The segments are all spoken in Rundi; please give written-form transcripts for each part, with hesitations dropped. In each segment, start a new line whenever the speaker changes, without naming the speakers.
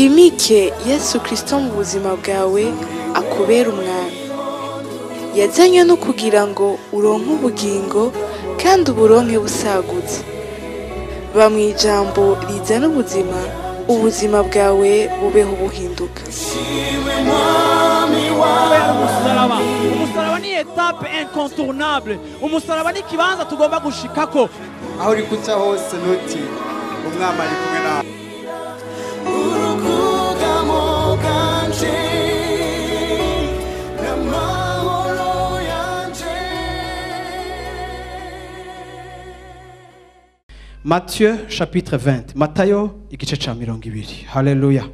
Wimike Yesu Kristo mu buzima bwawe akubera umwami. Yazanywe no kugira ngo uronke ubugingo kandi uburonke busagutse. Ba mu ijambo rizana ubuzima, ubuzima bwawe bubeho buhinduka.
Umusaraba, umusaraba ni étape incontournable. Umusaraba ni ikibanza tugomba gushikako.
Aho uri kuca hose ntutinye, umwami ari kumwe nawe.
Urukugamo bwanje n'amahoro yanje.
Matthieu chapitre 20. Matayo igice ca 20. Haleluya.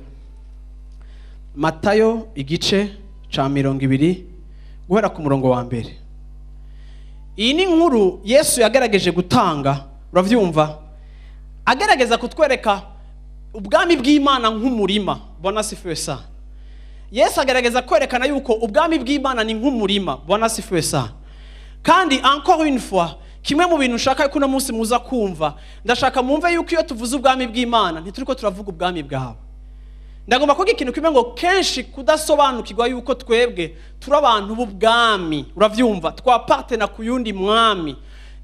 Matayo igice ca 20 guhera ku murongo wa mbere. Iyi ni inkuru Yesu yagerageje gutanga, uravyumva? Agerageza kutwereka ubwami bw'Imana nk'umurima. Bwana asifiwe sana. Yesu agerageza kwerekana yuko ubwami bw'Imana ni nk'umurima. Bwana asifiwe sana. Kandi encore une fois, kimwe mu bintu nshaka yuko uno munsi muza kumva, ndashaka mwumve yuko iyo tuvuze ubwami bw'Imana ntituriko turavuga ubwami bwawe. Ndagomba kuvuga ikintu kimwe ngo kenshi kudasobanukirwa yuko twebwe turi abantu b'ubwami, uravyumva, twapartena ku yundi mwami.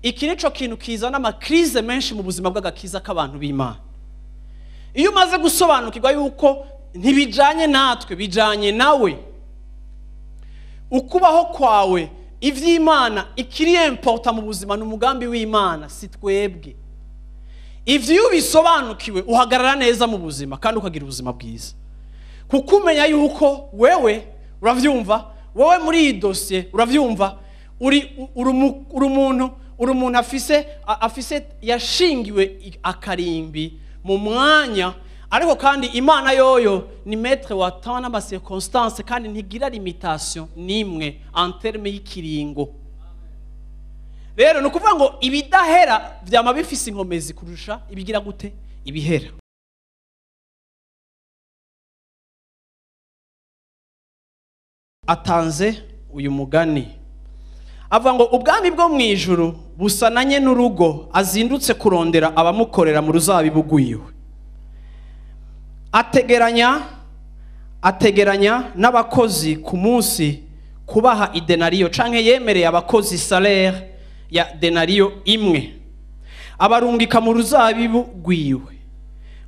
Iki nico kintu kizana amakrize menshi mu buzima bw'agakiza k'abantu b'Imana. Iyo umaze gusobanukirwa yuko ntibijanye natwe, bijanye nawe, ukubaho kwawe, ivy'Imana ikiri important mu buzima ni umugambi w'Imana, si twebwe. Ivyo iyo ubisobanukiwe uhagarara neza mu buzima kandi ukagira ubuzima bwiza, kuko umenya yuko wewe, uravyumva, wewe muri iyi dossier, uravyumva, uri umuntu, uri umuntu afise yashingiwe akarimbi mu mwanya, ariko kandi Imana yoyo ni maître wa temps n'ama circonstances, kandi ntigira limitation nimwe en terme y'ikiringo. Rero ni ukuvuga ngo ibidahera vyama bifise inkomezi kurusha ibigira gute ibihera. Atanze uyu mugani avuga ngo ubwami bwo mu ijuru busananye n'urugo azindutse kurondera abamukorera mu ruzabibu rwiwe. Ategeranya n'abakozi ku munsi kubaha idenariyo, canke yemereye abakozi salaire ya denariyo imwe, abarungika mu ruzabibu rwiwe.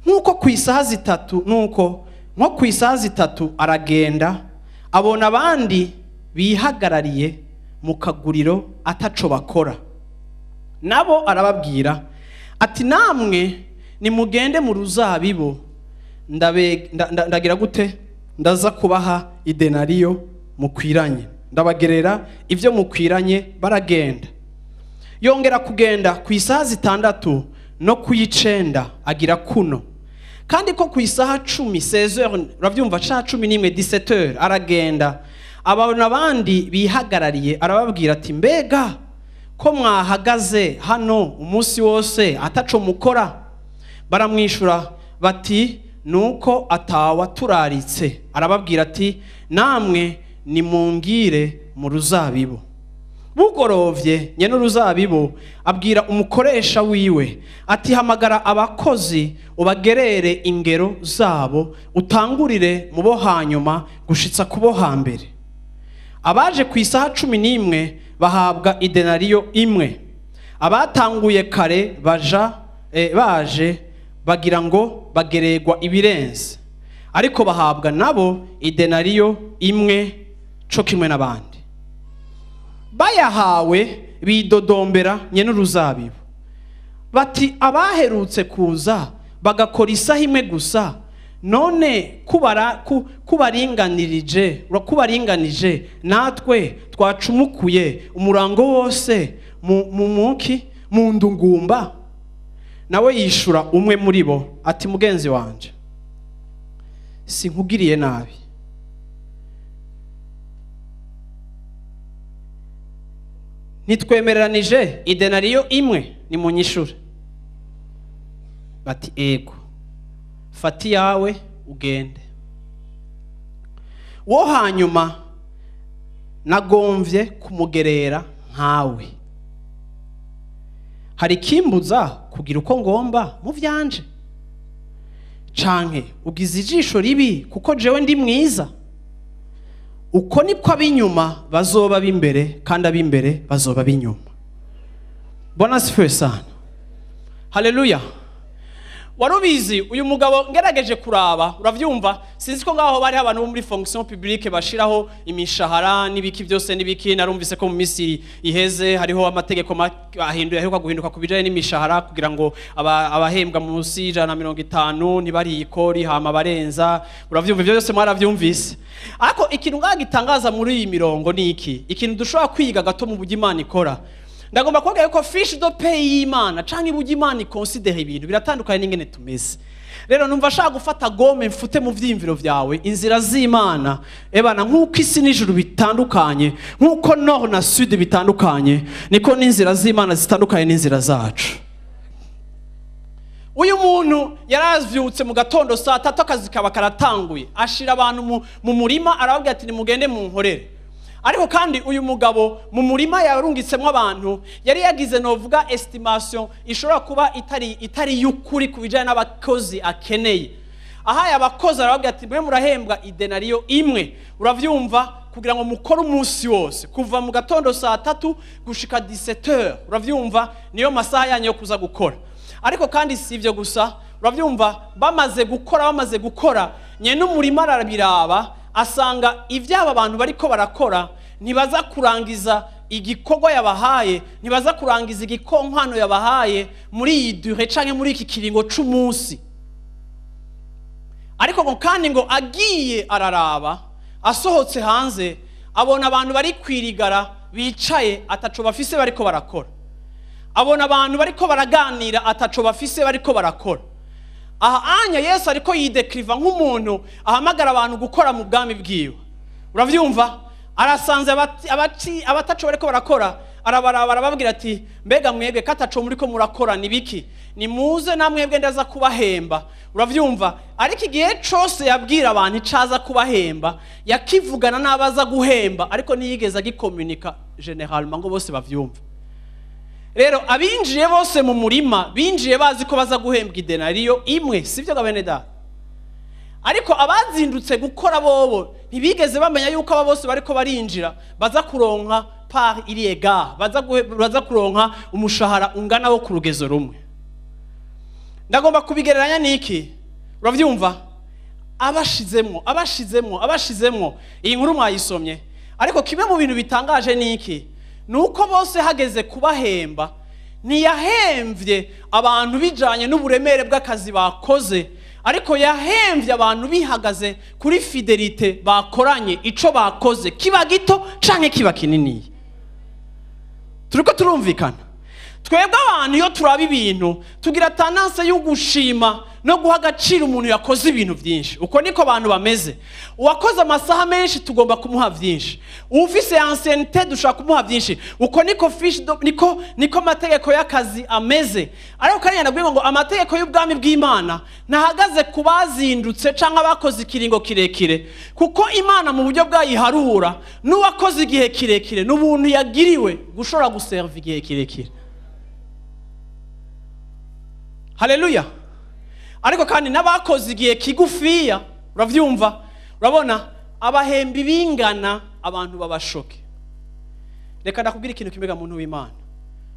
Nkuko ku isaha zitatu, nuko nko ku isaha zitatu aragenda abona abandi bihagarariye mu kaguriro ataco bakora. Nabo arababwira ati namwe nimugende mu ruzabibu, ndagira gute, ndaza kubaha idenariyo mukwiranye, ndabagerera ivyo mukwiranye. Baragenda. Yongera kugenda ku isaha 6 no ku 9 agira kuno. Kandi ko ku isaha 10, 16h, uravyumva, ca 11, 17h aragenda ababona abandi bihagarariye, arababwira ati mbega ko mwahagaze hano umunsi wose ataco mukora? Baramwishura bati nuko atawa turaritse. Arababwira ati namwe nimungire mu ruzabibu. Bugorovye nyene uruzabibu abwira umukoresha wiwe ati hamagara abakozi ubagerere ingero zabo, utangurire mu bo hanyuma gushitsa ku bo hambere. Abaje ku isaha 11 bahabwa idenariyo imwe. Abatanguye kare baje bagira ngo bageregwa ibirenze, ariko bahabwa nabo idenariyo imwe co kimwe n'abandi. Bayahawe bidodombera nyene uruzabibu bati abaherutse kuza bagakora isaha imwe gusa, none kubaringanije natwe twacumukuye umurango wose mu ndungumba. Nawe yishura umwe muri bo ati mugenzi wanje, sinkugiriye nabi, nitwemereranije idenariyo imwe, nimunyishure. Bati ego, fata iyawe ugende. Wo hanyuma nagomvye kumugerera nkawe, hari ikimbuza kugira uko ngomba mu vyanje? Canke ugize ijisho ribi kuko jewe ndi mwiza? Uko niko ab'inyuma bazoba b'imbere, kandi ab'imbere bazoba b'inyuma. Bwana asifiwe sana. Haleluya. Warubizi uyu mugabo ngerageje kuraba, uravyumva, sinzi ko ngaho bari abantu bo muri fonction publique bashiraho imishahara n'ibiki byose n'ibiki. Narumvise ko mu misi iheze hariho amategeko ahinduye, aheruka guhinduka ku bijanye n'imishahara kugira ngo abahembwa munsi 150 ntibari ikori hama barenza. Uravyumva, ivyo byose mwaravyumvise. Ariko ikintu ngagitangaza muri iyi mirongo ni iki, ikintu dushobora kwiga gato mu buryo Imana ikora. Ndagomba kuvuga yuko fiche de paie y'Imana canke uburyo Imana ikonsidera ibintu biratandukanye n'ingene tumeze. Rero numva ashaka gufata gomme mfute mu vyiyumviro vyawe inzira z'Imana. Ebana, nk'uko isi n'ijuru bitandukanye, nk'uko nord na sud bitandukanye, niko n'inzira z'Imana zitandukanye n'inzira zacu. Uyu muntu yaravyutse mu gatondo saa 3, akazi kaba karatanguye, ashira abantu mu murima, arababwira ati nimugende munkorere. Ariko kandi uyu mugabo mu murima yarungitsemo abantu yari yagize novuga estimation ishobora kuba itari y'ukuri ku bijanye n'abakozi akeneye. Ahaye abakozi arababwira ati mwe murahembwa idenariyo imwe, uravyumva, kugira ngo mukore umunsi wose kuva mu gatondo saa 3 gushika 17h, uravyumva, niyo masaha yanyu yo kuza gukora. Ariko kandi si ivyo gusa, uravyumva, bamaze gukora nyene umurima arabiraba asanga ivyaba abantu bariko barakora ntibaza kurangiza igikorwa yabahaye, ntibaza kurangiza igikonkwano yabahaye muri iyi durée canke muri iki kiringo c'umunsi. Ariko ngo kandi ngo agiye araraba asohotse hanze abona abantu bari kwirigara bicaye ataco bafise bariko barakora, abona abantu bariko baraganira ataco bafise bariko barakora. Aha anya Yesu ariko yidekriva nk'umuntu ahamagara abantu gukora mu bwami bwiwe. Uravyumva, arasanze abataco bariko barakora, arabaraba arababwira ati mbega mwebwe kataco muriko murakora nibiki? Nimuze namwebwe ndaza kubahemba. Uravyumva, ariko igihe cose yabwira abantu icaza kubahemba yakivugana n'abaza guhemba, ariko ntiyigeze agikomunika généralement ngo bose bavyumve. Rero abinjiye bose mu murima binjiye bazi ko baza guhembwa idenariyo imwe, sivyo ga bene data? Ariko abazindutse gukora bobo ntibigeze bamenya yuko aba bose bariko barinjira baza kuronka part iri égale, baza kuronka umushahara ungana wo ku rugezo rumwe. Ndagomba kubigereranya niki? Uravyumva, abashizemwo iyi nkuru mwayisomye. Ariko kimwe mu bintu bitangaje niki, nuko bose hageze kubahemba ntiyahemvye abantu bijanye n'uburemere bw'akazi bakoze, ariko yahemvye abantu bihagaze kuri fidelite bakoranye ico bakoze, kiba gito canke kiba kinini. Turiko turumvikana? Twebwe abantu iyo turaba ibintu tugira tendance yo gushima no guha agaciro umuntu yakoze ibintu byinshi. Uko niko abantu bameze. Uwakoze amasaha menshi tugomba kumuha byinshi, ufise ancienneté dushaka kumuha byinshi. Uko niko fiche niko amategeko y'akazi ameze. Ariko kandi ndabwira ngo amategeko y'ubwami bw'Imana ntahagaze kubazindutse canke abakoze ikiringo kirekire, kuko Imana mu buryo bwayiharura n'uwakoze igihe kirekire n'ubuntu yagiriwe gushobora guserva igihe kirekire. Haleluya. Ariko kandi n'abakoze igihe kigufiya, uravyumva, urabona abahembi bingana abantu babashoke. Reka ndakubwira ikintu kimega muntu w'Imana.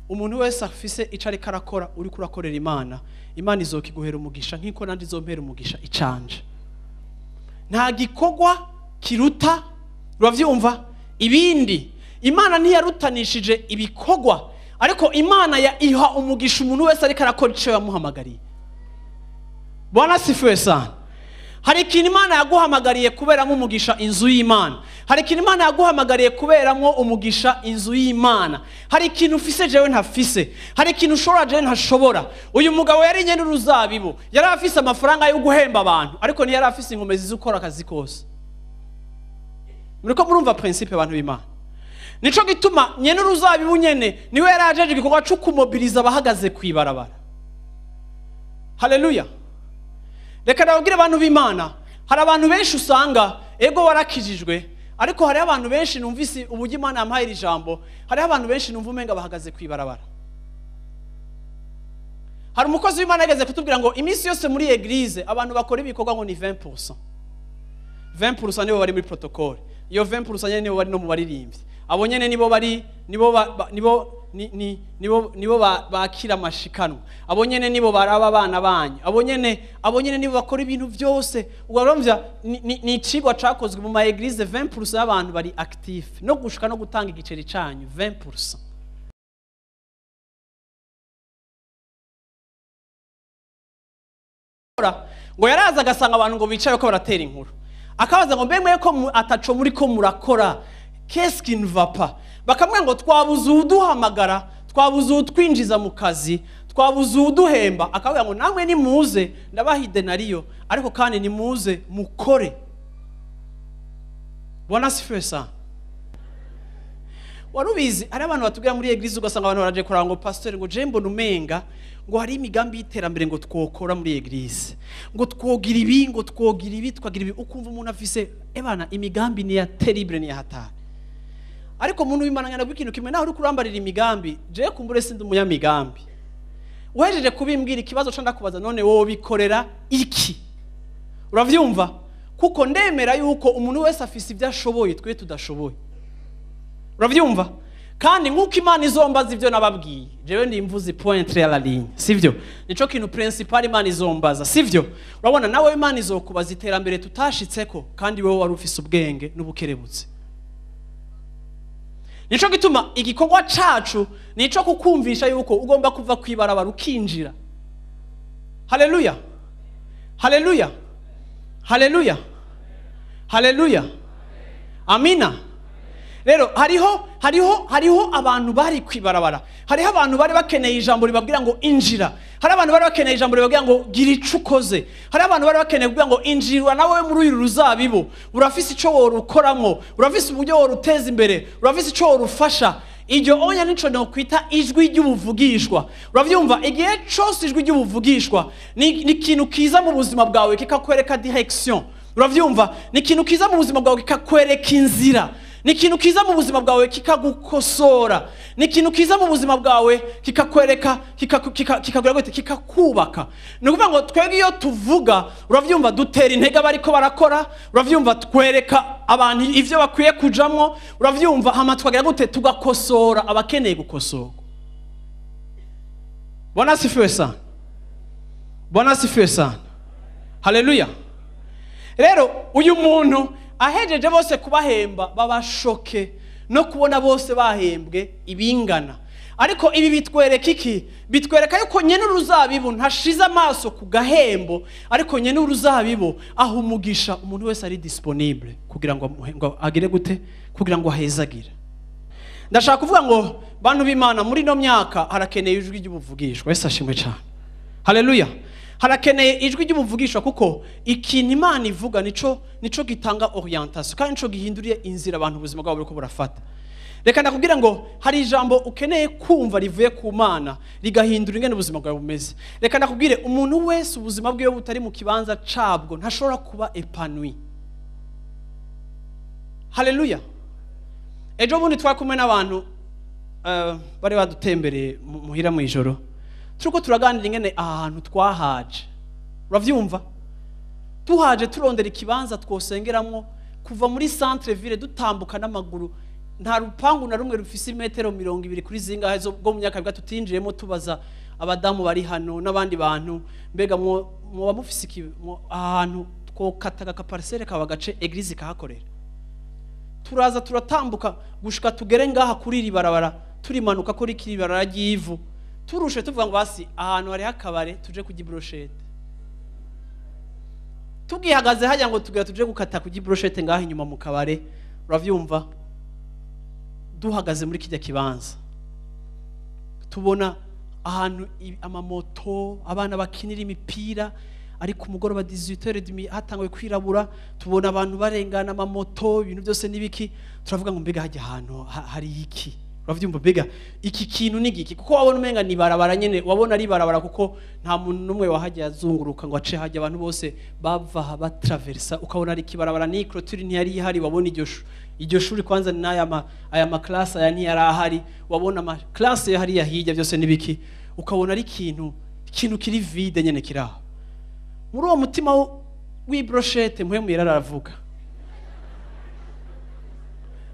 Umuntu wese afise ico ariko arakora, uri kurakorera Imana, Imana izokiguhera umugisha nk'iko nandi izompera umugisha icanje. Nta gikorwa kiruta, uravyumva, ibindi. Imana ntiyarutanishije ibikorwa, ariko Imana ya iha umugisha umuntu wese ariko arakora ico yamuhamagariye. Bwana sifiwe sana. Hari ikintu Imana yaguhamagariye kuberamo umugisha inzu y'Imana. Hari ikintu Imana yaguhamagariye kuberamo umugisha inzu y'Imana. Hari ikintu ufise jewe ntafise. Hari ikintu ushobora jewe ntashobora. Uyu mugabo yari nyene uruzabibu, yari afise amafaranga yo guhemba abantu, ariko ntiyari afise inkomezi zo gukora akazi kose. Muriko murumva principe abantu b'Imana. Nico gituma nyene uruzabibu nyene niwe yari ajeje igikorwa cyo kumobiliza abahagaze kwibarabara. Haleluya. Reka ndababwire abantu b'Imana, hari abantu benshi usanga ego warakijijwe, ariko hari abantu benshi numvise uburyo Imana yampaye iri jambo, hari abantu benshi numva umenga bahagaze kwibarabara. Hari umukozi w'Imana yageze kutubwira ngo iminsi yose muri église abantu bakora ibikorwa ngo ni 20%. 20% nibo bari muri protocole. Iyo 20% nyene nibo bari no mu baririmbyi. Abo nyene nibo bari nibo nibo ni nibo nibo bakira amashikanwa. Abo nyene nibo baraba abana banyu. Abo nyene nibo bakora ibintu byose. Ugaromvya ni icigwa cakozwe mu ma église, 20% y'abantu bari actif no gushika no gutanga igiceri canyu 20%. Ngo yaraza agasanga abantu ngo bicaye ko baratera inkuru, akabaza ngo mbe mwe ko ataco muri ko murakora, qu'est-ce qui ne va pas? Bakamwe ngo twabuze uduhamagara, twabuze utwinjiza mu kazi, twabuze uduhemba. Akavuga ngo namwe nimuze ndabaha idenariyo, ariko kandi nimuze mukore. Bwana asifiwe sana. Warubizi ari abantu batubwira muri église, ugasanga abantu baraje kuranga ngo pasteur ngo je mbona umenga ngo hari imigambi y'iterambere ngo twokora muri église, ngo twogira ibi, ngo twogira ibi, twagira ibi. Ukumva umuntu afise ebana imigambi ni ya terrible, ni ya hatari. Ariko umuntu w'Imana ngana ikintu kimwe, naho uri kurambarira imigambi, je kumbure sindi umunyamigambi. Uhejeje kubimbwira ikibazo ca ndakubaza, none wowe bikorera iki? Uravyumva? Kuko ndemera yuko umuntu wese afise ibyo ashoboye twe tudashoboye. Uravyumva? Kandi nkuko Imana izombaza ivyo nababwiye, jewe ndi imvuzi point à la ligne, sivyo? Nico kintu principal Imana izombaza, sivyo? Urabona nawe Imana izokubaza iterambere tutashitseko, kandi wewe wari ufise ubwenge n'ubukerebutse. Nico gituma igikorwa cacu nico kukumvisha yuko ugomba kuva kwibarabara ukinjira. Haleluya, haleluya, haleluya, haleluya, amina. Rero hariho abantu bari kwibarabara, hariho abantu bari bakeneye ijambo ribabwira ngo injira, hari abantu bari bakeneye ijambo ribabwira ngo gira ico ukoze, hari abantu bari bakeneye kugira ngo injira nawe muri uru ruzabibu, urafise ico worukoramwo, urafise uburyo woruteza imbere, urafise ico worufasha. Iryo onya nico no kwita ijwi ry'ubuvugishwa. Uravyumva? Igihe cose ijwi ry'ubuvugishwa ni ikintu kiza mu buzima bwawe kikakwereka direction. Uravyumva? Ni ikintu kiza mu buzima bwawe kikakwereka inzira. Ni ikintu kiza mu buzima bwawe kikagukosora. Ni ikintu kiza mu buzima bwawe kikakwereka, kikakubaka. Ni ukuvuga ngo twebwe iyo tuvuga, uravyumva, dutera intege abariko barakora, uravyumva, twereka abantu ivyo bakwiye kujamwo, uravyumva, hama tukagira gute, tugakosora abakeneye gukosorwa. Bwana asifiwe sana. Bwana asifiwe sana. Haleluya. Rero uyu muntu ahejeje bose kubahemba babashoke no kubona bose bahembwe ibingana. Ariko ibi bitwereka iki? Bitwereka yuko nyene uruzabibu ntashize amaso ku gahembo, ariko nyene uruzabibu aho umugisha umuntu wese ari disponible kugira ngo agire gute, kugira ngo ahezagire. Ndashaka kuvuga ngo bantu b'Imana, muri no myaka harakeneye ijwi ry'ubuvugishwa. Yesu ashimwe cyane. Haleluya. Harakeneye ijwi ry'ubuvugishwa, kuko ikintu Imana ivuga nico gitanga orientation, kandi nico gihinduriye inzira abantu ubuzima bwabo buriko burafata. Reka ndakubwira ngo hari ijambo ukeneye kumva rivuye ku Mana rigahindura ingene ubuzima bwawe bumeze. Reka ndakubwire, umuntu wese ubuzima bwiwe butari mu kibanza cabwo ntashobora kuba épanoui. Haleluya. Ejo bundi twari kumwe n'abantu bari badutembereye muhira mu ijoro, turiko turaganira ingene ahantu twahaje. Uravyumva? Tuhaje turondera ikibanza twosengeramwo, kuva muri centre ville dutambuka n'amaguru, nta rupangu na rumwe rufise imetero 20 kuri zingahe zo bwo mu myaka bwa tutinjiyemo, tubaza abadamu bari hano n'abandi bantu, mbega mwoba mufise ahantu twokataga ka parcelle kaba gace église kahakorera. Turaza turatambuka gushika tugere ngaha kuri iri barabara, turimanuka kuri kiri barabara ry'ivu, turushe tuvuga ngo basi ahantu hari hakabare tuje kurya brochette. Tugihagaze hajya ngo tugira tuje gukata kurya brochette ngaha inyuma mu kabare. Uravyumva? Duhagaze muri kijya kibanza tubona ahantu amamoto, abana bakinira imipira, ariko umugoroba 18h30 hatanguye kwirabura, tubona abantu barengana amamoto, ibintu byose nibiki. Turavuga ngo mbega hajya ahantu hari iki? Uravyumva? Mbega iki kintu ni giki? Kuko wabona umenga ni barabara nyene, wabona ari barabara kuko nta muntu numwe wahajya azunguruka ngo ace hajya, abantu bose bava batraversa, ukabona ari kibarabara, ni clôture ntiyari ihari. Wabona iryo shuri kwanza ni aya ma class aya ntiyari ahari, wabona ama class ya hariya hirya byose nibiki, ukabona ari ikintu Ikintu kiri vide nyene kiraho. Muri uwo mutima w'ibrochette Mpwemu Yera aravuga.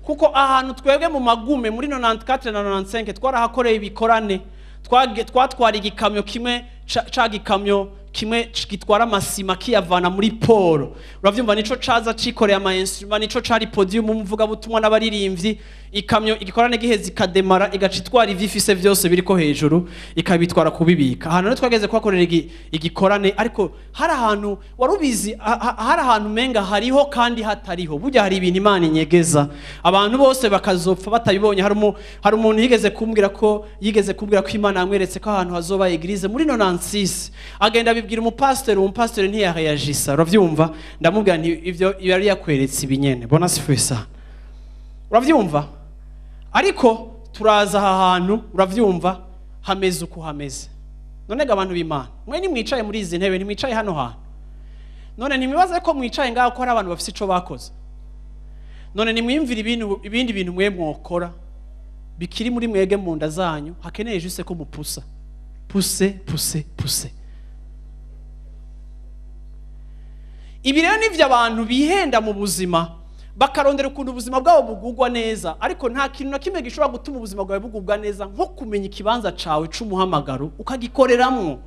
Kuko ahantu twebwe mu magume muri 94 na 95 twarahakoreye ibikorane, twatwara igikamyo kimwe ca gikamyo kimwe gitwara amasima kiyavana muri poro. Uravyumva, nico caza cikoreye ama instrument, nico cari podium umuvuga butumwa n'abaririmbyi. Ikamyo igikorane giheze ikademara igaca itwara ivyifise vyose biriko hejuru ikabitwara kubibika. Ahantu rero twageze kuhakorera igikorane, ariko hari ahantu warubizi, hari ahantu menga hariho kandi hatariho. Burya hari ibintu Imana inyegeza abantu bose bakazopfa batabibonye. Hari umuntu yigeze kumbwira ko Imana yamweretse ko ahantu hazoba église muri 96, agenda abibwira umupasiteri, umupasiteri ntiyareyagisa. Uravyumva, ndamubwira nti ivyo yari yakweretse ibinyene. Bona sifesa. Uravyumva, ariko turaza aha hantu, uravyumva, hameze uko hameze. None ga abantu b'Imana, mwe nimwicaye muri izi ntebe, nimwicaye hano hantu. None nimibaze ko mwicaye ngaho ko hari abantu bafise ico bakoze. None nimwimvira ibindi bintu mwe mwokora bikiri muri mwege mu nda zanyu, hakeneye juste ko mupusa. Puse, puse, puse. Ibi rero nivyo abantu bihenda mu buzima, bakarondera ukuntu ubuzima bwabo bugugwa neza, ariko nta kintu na kimwe gishobora gutuma ubuzima bwawe bugubwa neza nko kumenya ikibanza cawe c'umuhamagaro ukagikoreramwo.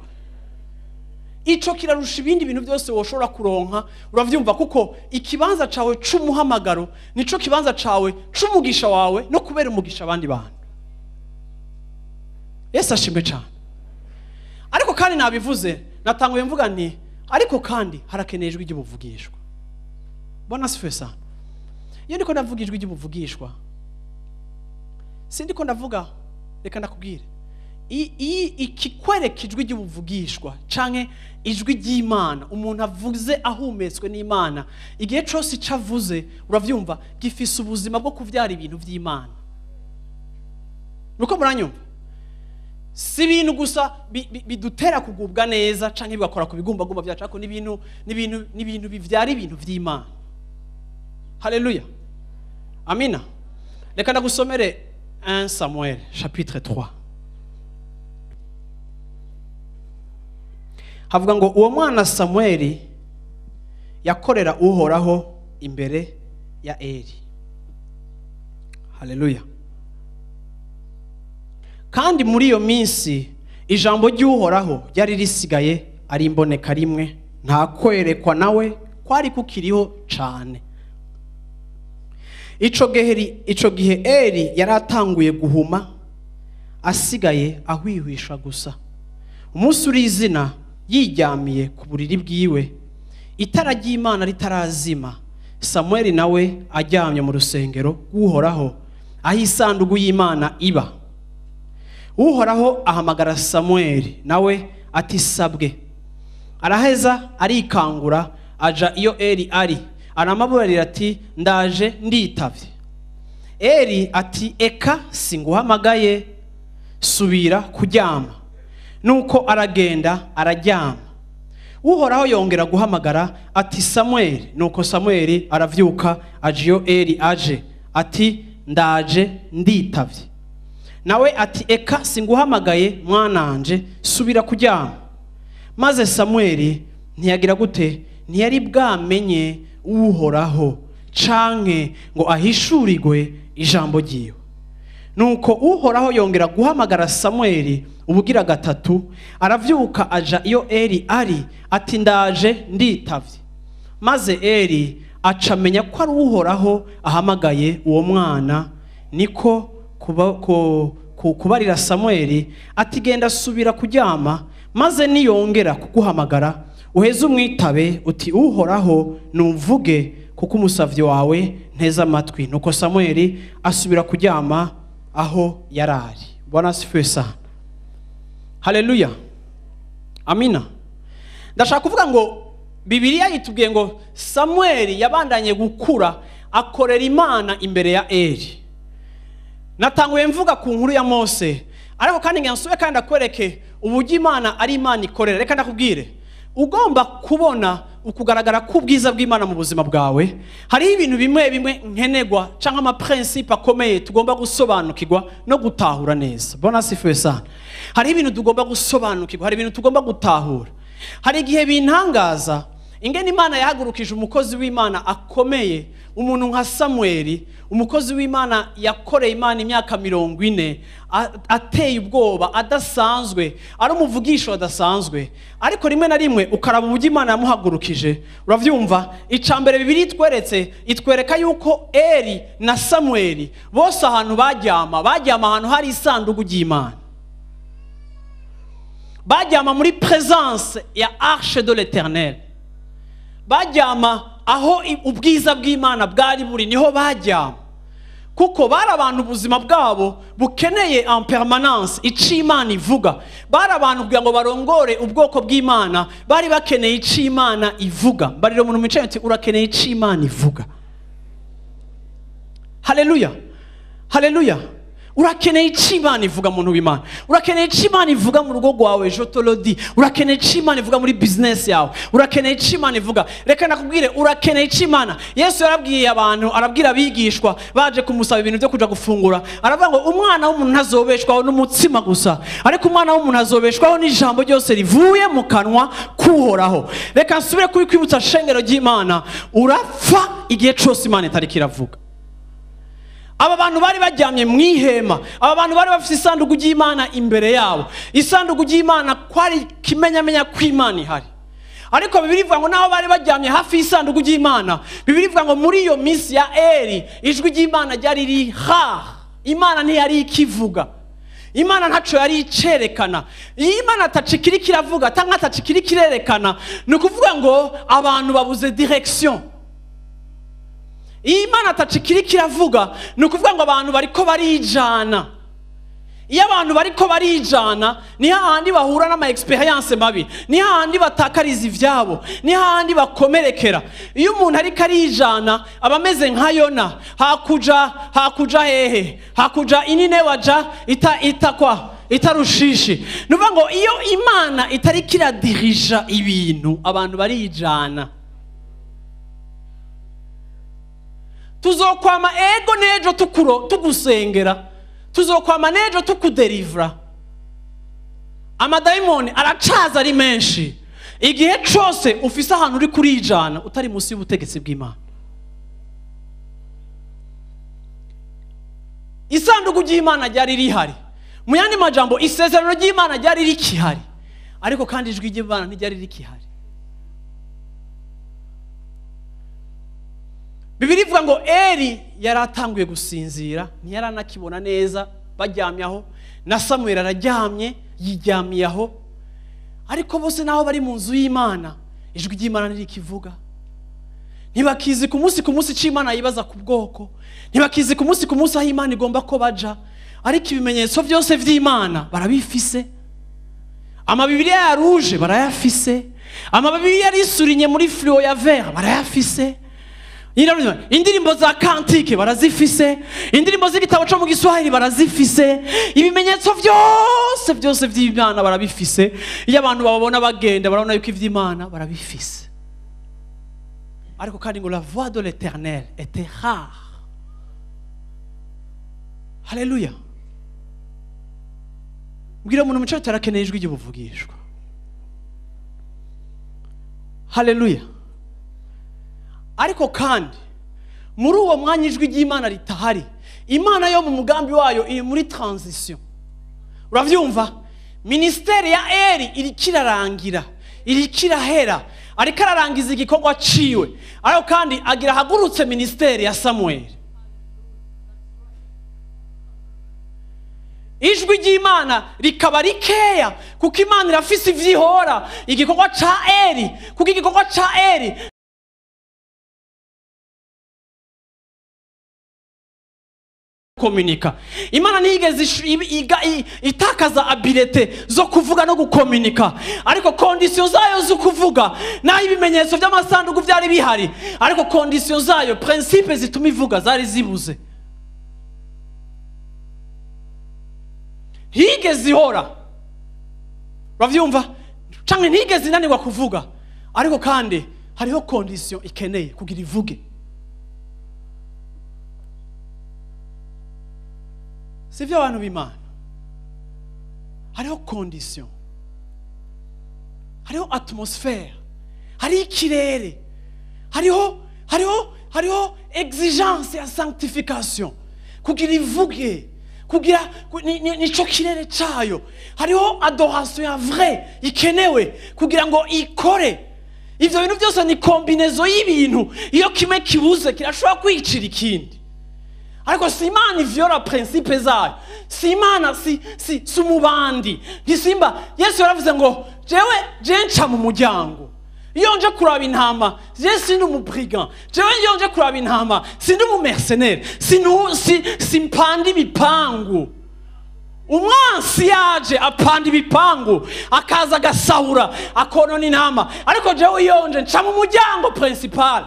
Ico kirarusha ibindi bintu byose woshobora kuronka. Uravyumva, kuko ikibanza cawe c'umuhamagaro nico kibanza cawe c'umugisha wawe no kubera umugisha abandi bantu. Yesu ashimwe cyane. Ariko kandi nabivuze, natanguye mvuga nti ariko kandi harakeneye ijwi ry'ubuvugishwa. Bona sifesa. Iyo ndiko ndavuga ijwi ry'ubuvugishwa, sindiko ndavuga, reka ndakubwire, ikikwereka ijwi ry'ubuvugishwa canke ijwi ry'Imana, umuntu avuze ahumetswe n'Imana, igihe cose icavuze, uravyumva, gifise ubuzima bwo kuvyara ibintu vy'Imana. Nuko muranyumva, si ibintu gusa bidutera kugubwa neza canke bigakora ku bigumbagumba byacu, ariko n'ibintu bivyara ibintu vy'Imana. Haleluya. Amina. Reka ndagusomere 1 Samuel chapitre 3. Havuga ngo uwo mwana Samueli yakorera Uhoraho imbere ya Eli. Haleluya. Kandi muri iyo minsi ijambo ry'Uhoraho ryari risigaye ari imboneka rimwe, nta kwerekwa nawe kwari kukiriho cane. Ico gihe Eli yaratanguye guhuma, asigaye ahwihwisha gusa. Umunsi urizina yiryamiye ku buriri bwiwe, itara ry'Imana ritarazima, Samueli nawe aryamye mu rusengero rw'Uhoraho aho isanduku y'Imana iba. Uhoraho ahamagara Samueli, nawe ati sabwe. Araheza arikangura aja iyo Eli ari, aramaburira ati ndaje nditavye. Eli ati eka singuhamagaye, subira kuryama. Nuko aragenda araryama. Uhoraho yongera guhamagara ati Samueli. Nuko Samueli aravyuka aje iyo Eli aje, ati ndaje nditavye. Nawe ati eka singuhamagaye mwananje, subira kuryama. Maze Samueli ntiyagira gute, ntiyari bwamenye Uhoraho canke ngo ahishurirwe ijambo ryiwe. Nuko Uhoraho yongera guhamagara Samueli ubugira gatatu, aravyuka aja iyo Eli ari, ati ndaje nditavye. Maze Eli acamenya ko ari Uhoraho ahamagaye uwo mwana, niko kubarira Samueli ati genda subira kuryama, maze niyongera kuguhamagara uheze umwitabe uti Uhoraho numvuge, kuko umusavyi wawe nteze amatwi. Nuko Samueli asubira kuryama aho yarari. Bwana asifiwe sana. Haleluya. Amina. Ndashaka kuvuga ngo Bibiliya itubwiye ngo Samueli yabandanye gukura akorera Imana imbere ya Eli. Natanguye mvuga ku nkuru ya Mose, ariko kandi ngiye nsube kandi akwereke uburyo Imana ari Imana ikorera. Reka ndakubwire, Ugomba kubona ukugaragara k'ubwiza bw'Imana mu buzima bwawe, hariho ibintu bimwe bimwe nkenegwa canke ama principe akomeye tugomba gusobanukirwa no gutahura neza. Bona sifuwe sana. Hariho ibintu tugomba gusobanukirwa, hari ibintu tugomba gutahura. Hari igihe bintangaza ingene Imana yahagurukije umukozi w'Imana akomeye, umuntu nka Samueli, umukozi w'Imana yakoreye Imana imyaka 40, ateye ubwoba, adasanzwe, ari umuvugisho adasanzwe. Ariko rimwe na rimwe ukaraba uburyo Imana yamuhagurukije, uravyumva. Icambere Bibiliya itweretse, itwereka yuko Eli na Samueli bose ahantu baryama, baryama ahantu hari isanduku ry'Imana. Baryama muri présence ya Arche de l'Éternel. Baryama aho ubwiza bw'Imana bwari buri, niho baryama. Kuko bari abantu ubuzima bwabo bukeneye en permanence ico Imana ivuga. Bari abantu kugira ngo barongore ubwoko bw'Imana, bari bakeneye ico Imana ivuga. Mbarira umuntu mwicaye ati urakeneye ico Imana ivuga. Haleluya, haleluya. Urakeneye ico Imana ivuga muntu w'Imana. Urakeneye ico Imana ivuga mu rugo rwawe, je te le dis. Urakeneye ico Imana ivuga muri business yawe. Urakeneye ico Imana ivuga. Reka nakubwire, urakeneye ico Imana. Yesu yarabwiye abantu, arabwira abigishwa baje kumusaba ibintu byo kuja gufungura. Aravuga ngo umwana w'umuntu ntazobeshwaho n'umutsima gusa, ariko umwana w'umuntu azobeshwaho n'ijambo ryose rivuye mu kanwa k'Uhoraho. Reka nsubire kubikwibutsa shengero ry'Imana, urapfa igihe cose Imana itariko iravuga. Aba bantu bari baryamye mu ihema, aba bantu bari bafite isanduku ry'Imana imbere yabo. Isanduku ry'Imana kwari kimenyamenya kw'Imana ihari. Ariko Bibiliya ivuga ngo naho bari baryamye hafi y'isanduku ry'Imana, Bibiliya ivuga ngo muri iyo minsi ya Eli ijwi ry'Imana ryari riri rare. Imana ntiyari ikivuga. Imana ntaco yari icerekana. Iyo Imana atacikiri kiravuga cyangwa atacikiri kirerekana, ni ukuvuga ngo abantu babuze direction. Iyo Imana atacikiri kiravuga, ni ukuvuga ngo abantu bariko barijana. Iyo abantu bariko barijana, ni hahandi bahura n'ama experience mabi, ni hahandi batakariza ivyabo, ni hahandi bakomerekera. Iyo umuntu ariko arijana aba ameze nka Yona, hakuja hehe, hakuja inine waja ita itakwa itarushishi. Nuvuga ngo iyo Imana itariko iradirija ibintu, abantu barijana. Tuzokwama ego nejo tukuro tugusengera, tuzokwama nejo tukuderivra. Amadaimoni aracaza ari menshi. Igihe cose ufise ahantu uri kurijana utari munsi y'ubutegetsi bw'Imana. Isanduku ry'Imana ryari rihari. Mu yandi majambo, isezerano ry'Imana ryari rikihari, ariko kandi ijwi ry'Imana ntiryari rikihari. Bibiliya ivuga ngo Eli yaratanguye gusinzira, ntiyaranakibona neza, baryamye aho, na Samuel araryamye, yiryamiye aho. Ariko bose naho bari mu nzu y'Imana, ijwi ry'Imana ntirikivuga. Ntibakizi ku munsi ku munsi c'Imana yibaza ku bwoko, ntibakizi ku munsi ku munsi aho Imana igomba ko baja, ariko ibimenyetso byose vy'Imana barabifise. Amabibiliya ya rouge barayafise, amabibiliya yari muri fluo ya vert barayafise. Indirimbo za kantike barazifise, indirimbo z'igitabo cyo mu Giswahili barazifise, ibimenyetso byose byose vy'Imana barabifise. Iyo abantu bababona bagenda barabona yuko ivy'Imana barabifise. Ariko kandi ngo la voix de l'Éternel était rare. Haleluya. Mbwira umuntu muco atarakeneye ijwi ry'ubuvugishwa. Haleluya. Ariko kandi muri uwo mwanya ijwi ry'Imana ritahari, Imana yo mu mugambi wayo iri muri transition. Uravyumva? Ministeri ya Eli irikirarangira, irikirahera, ariko ararangiza igikorwa ciwe. Ariko kandi agira hagurutse ministeri ya Samuel. Ijwi ry'Imana rikaba rikeya kuko Imana irafise ivyihora igikorwa ca Eli, kuko igikorwa ca Eli komunika. Imana ntiyigeze itakaza abilite zo kuvuga no gukomunika, ariko condition zayo zo kuvuga naho ibimenyetso by'amasanduku byari bihari, ariko condition zayo, principe zituma ivuga zari zibuze. Ntiyigeze ihora. Uravyumva? Canke ntigeze inanirwa kuvuga, ariko kandi hariho condition ikeneye kugira ivuge. Sivyo abantu b'Imana? Hariho condition, hariho atmosphere, hariho ikirere, hariho exigence ya sanctification kugira ivuge, kugira nico kirere cayo. Hariho adoration ya vrai ikenewe kugira ngo ikore. Ivyo bintu byose ni combinaison y'ibintu, iyo kimwe kibuze kirashobora kwicira ikindi. Ariko si Imana ivyola principe zayo, si Imana si umubandi ntisimba. Yesu yaravuze ngo jewe je nca mu muryango, iyo nje kuraba intama, je sindi umubrigand, jewe iyo nje kuraba intama sindi umumercenaire, simpanda ibipangu. Umwansi yaje apanda ibipangu, akaza agasahura, akonona intama, ariko jewe iyo nje nca mu muryango principal,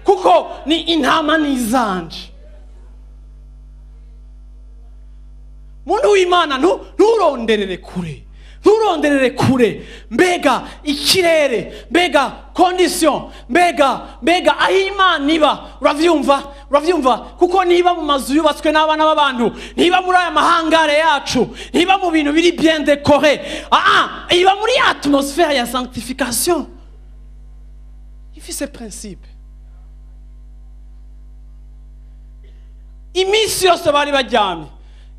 kuko ni intama nizanje. Muntu w'Imana, nturonderere kure, nturonderere kure. Mbega ikirere, mbega condition, mbega aho Imana iba. Uravyumva? Kuko niba mu mazu yubatswe n'abana b'abantu, niba muri aya mahangare yacu, niba mu bintu biri bien décoré, iba muri atmosphere ya sanctification. Ifise principe. Iminsi yose bari baryamye,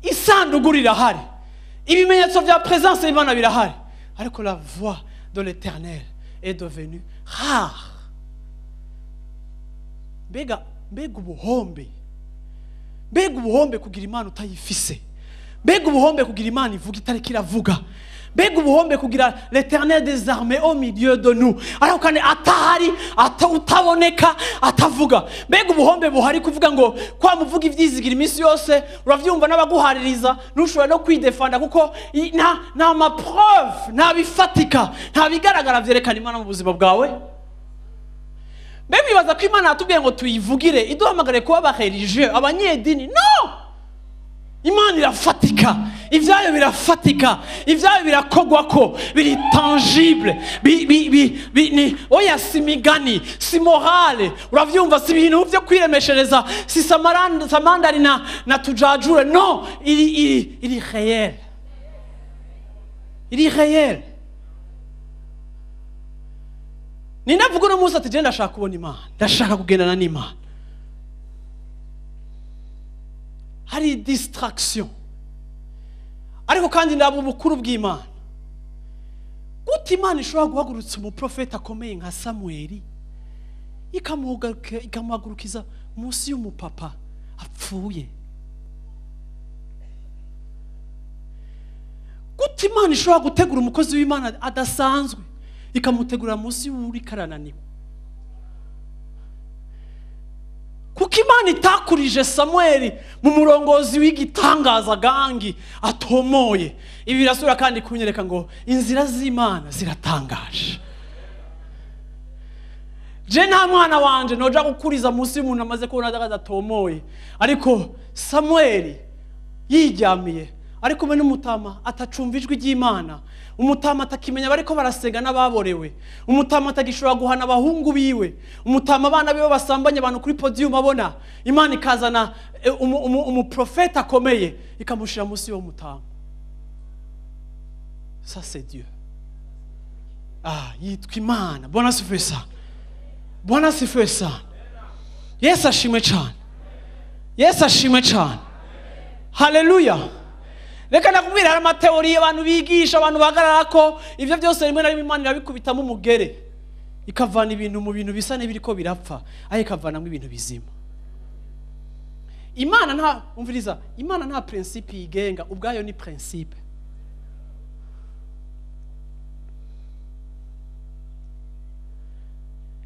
isanduku rirahari, ibimenyetso vya présence y'Imana birahari, ariko la voix de l'Éternel est devenue rare. Mbega ubuhombe, mbega ubuhombe kugira Imana utayifise, mbega ubuhombe kugira Imana ivuga itariko iravuga, mbega ubuhombe kugira l'Éternel des armées au milieu de nous, ariko kandi atahari, utaboneka, atavuga. Mbega ubuhombe buhari kuvuga ngo kwa muvuga ivyizigira iminsi yose, uravyumva n'abaguhaririza, ntushobora no kwidefanda kuko nta ma preuve, nta bifatika, nta bigaragara vyerekana Imana mu buzima bwawe. Mbega bibaza ko Imana yatubwiye ngo tuyivugire, iduhamagare kuba aba religieux, abanyedini? No! Imana irafatika, ivyayo birafatika, ivyayo birakogwako, biri tangible, oya si migani, si morale, uravyumva, si ibintu vyo kwiremeshereza, si samandari na tujajure, no, iri réel, iri réel. Ninavuga uno munsi ati je ndashaka kubona Imana, ndashaka kugendana n'Imana. Hari distraction, ariko kandi ndaba ubukuru bw'Imana. Gute Imana ishobora guhagurutsa umuprofeta akomeye nka Samueli, ikamuhagurukiza munsi y'umupapa apfuye? Gute Imana ishobora gutegura umukozi w'Imana adasanzwe, ikamutegura munsi y'uriko arananiwe? Kuko Imana itakurije Samueli mu murongozi w'igitangaza gangi atomoye. Ibi birasubira kandi kunyereka ngo inzira z'Imana ziratangaje. Je nta mwana wanje noja gukuriza munsi y'umuntu amaze kubona adatomoye, ariko Samueli yiryamiye ari kumwe n'umutama atacumva ijwi ry'Imana, umutama atakimenya bariko barasenga n'ababorewe, umutama atagishobora guhana abahungu biwe, umutama abana biwe basambanye abantu kuri podium abona. Imana ikazana umuprofeta akomeye ikamushira munsi y'uwo mutama. Ça c'est Dieu. Yitwa Imana. Bwana asifiwe sana, Bwana asifiwe sana. Yesu ashimwe cyane, Yesu ashimwe cyane. Haleluya. Reka nakubwira, hari amateori abantu bigisha, abantu bahagarara ko ivyo byose rimwe na rimwe Imana irabikubitamo umugere, ikavana ibintu mu bintu bisa n'ibiriko birapfa, ariko ikavanamo ibintu bizima. Imana nta, umviriza, Imana nta principe yigenga, ubwayo ni principe.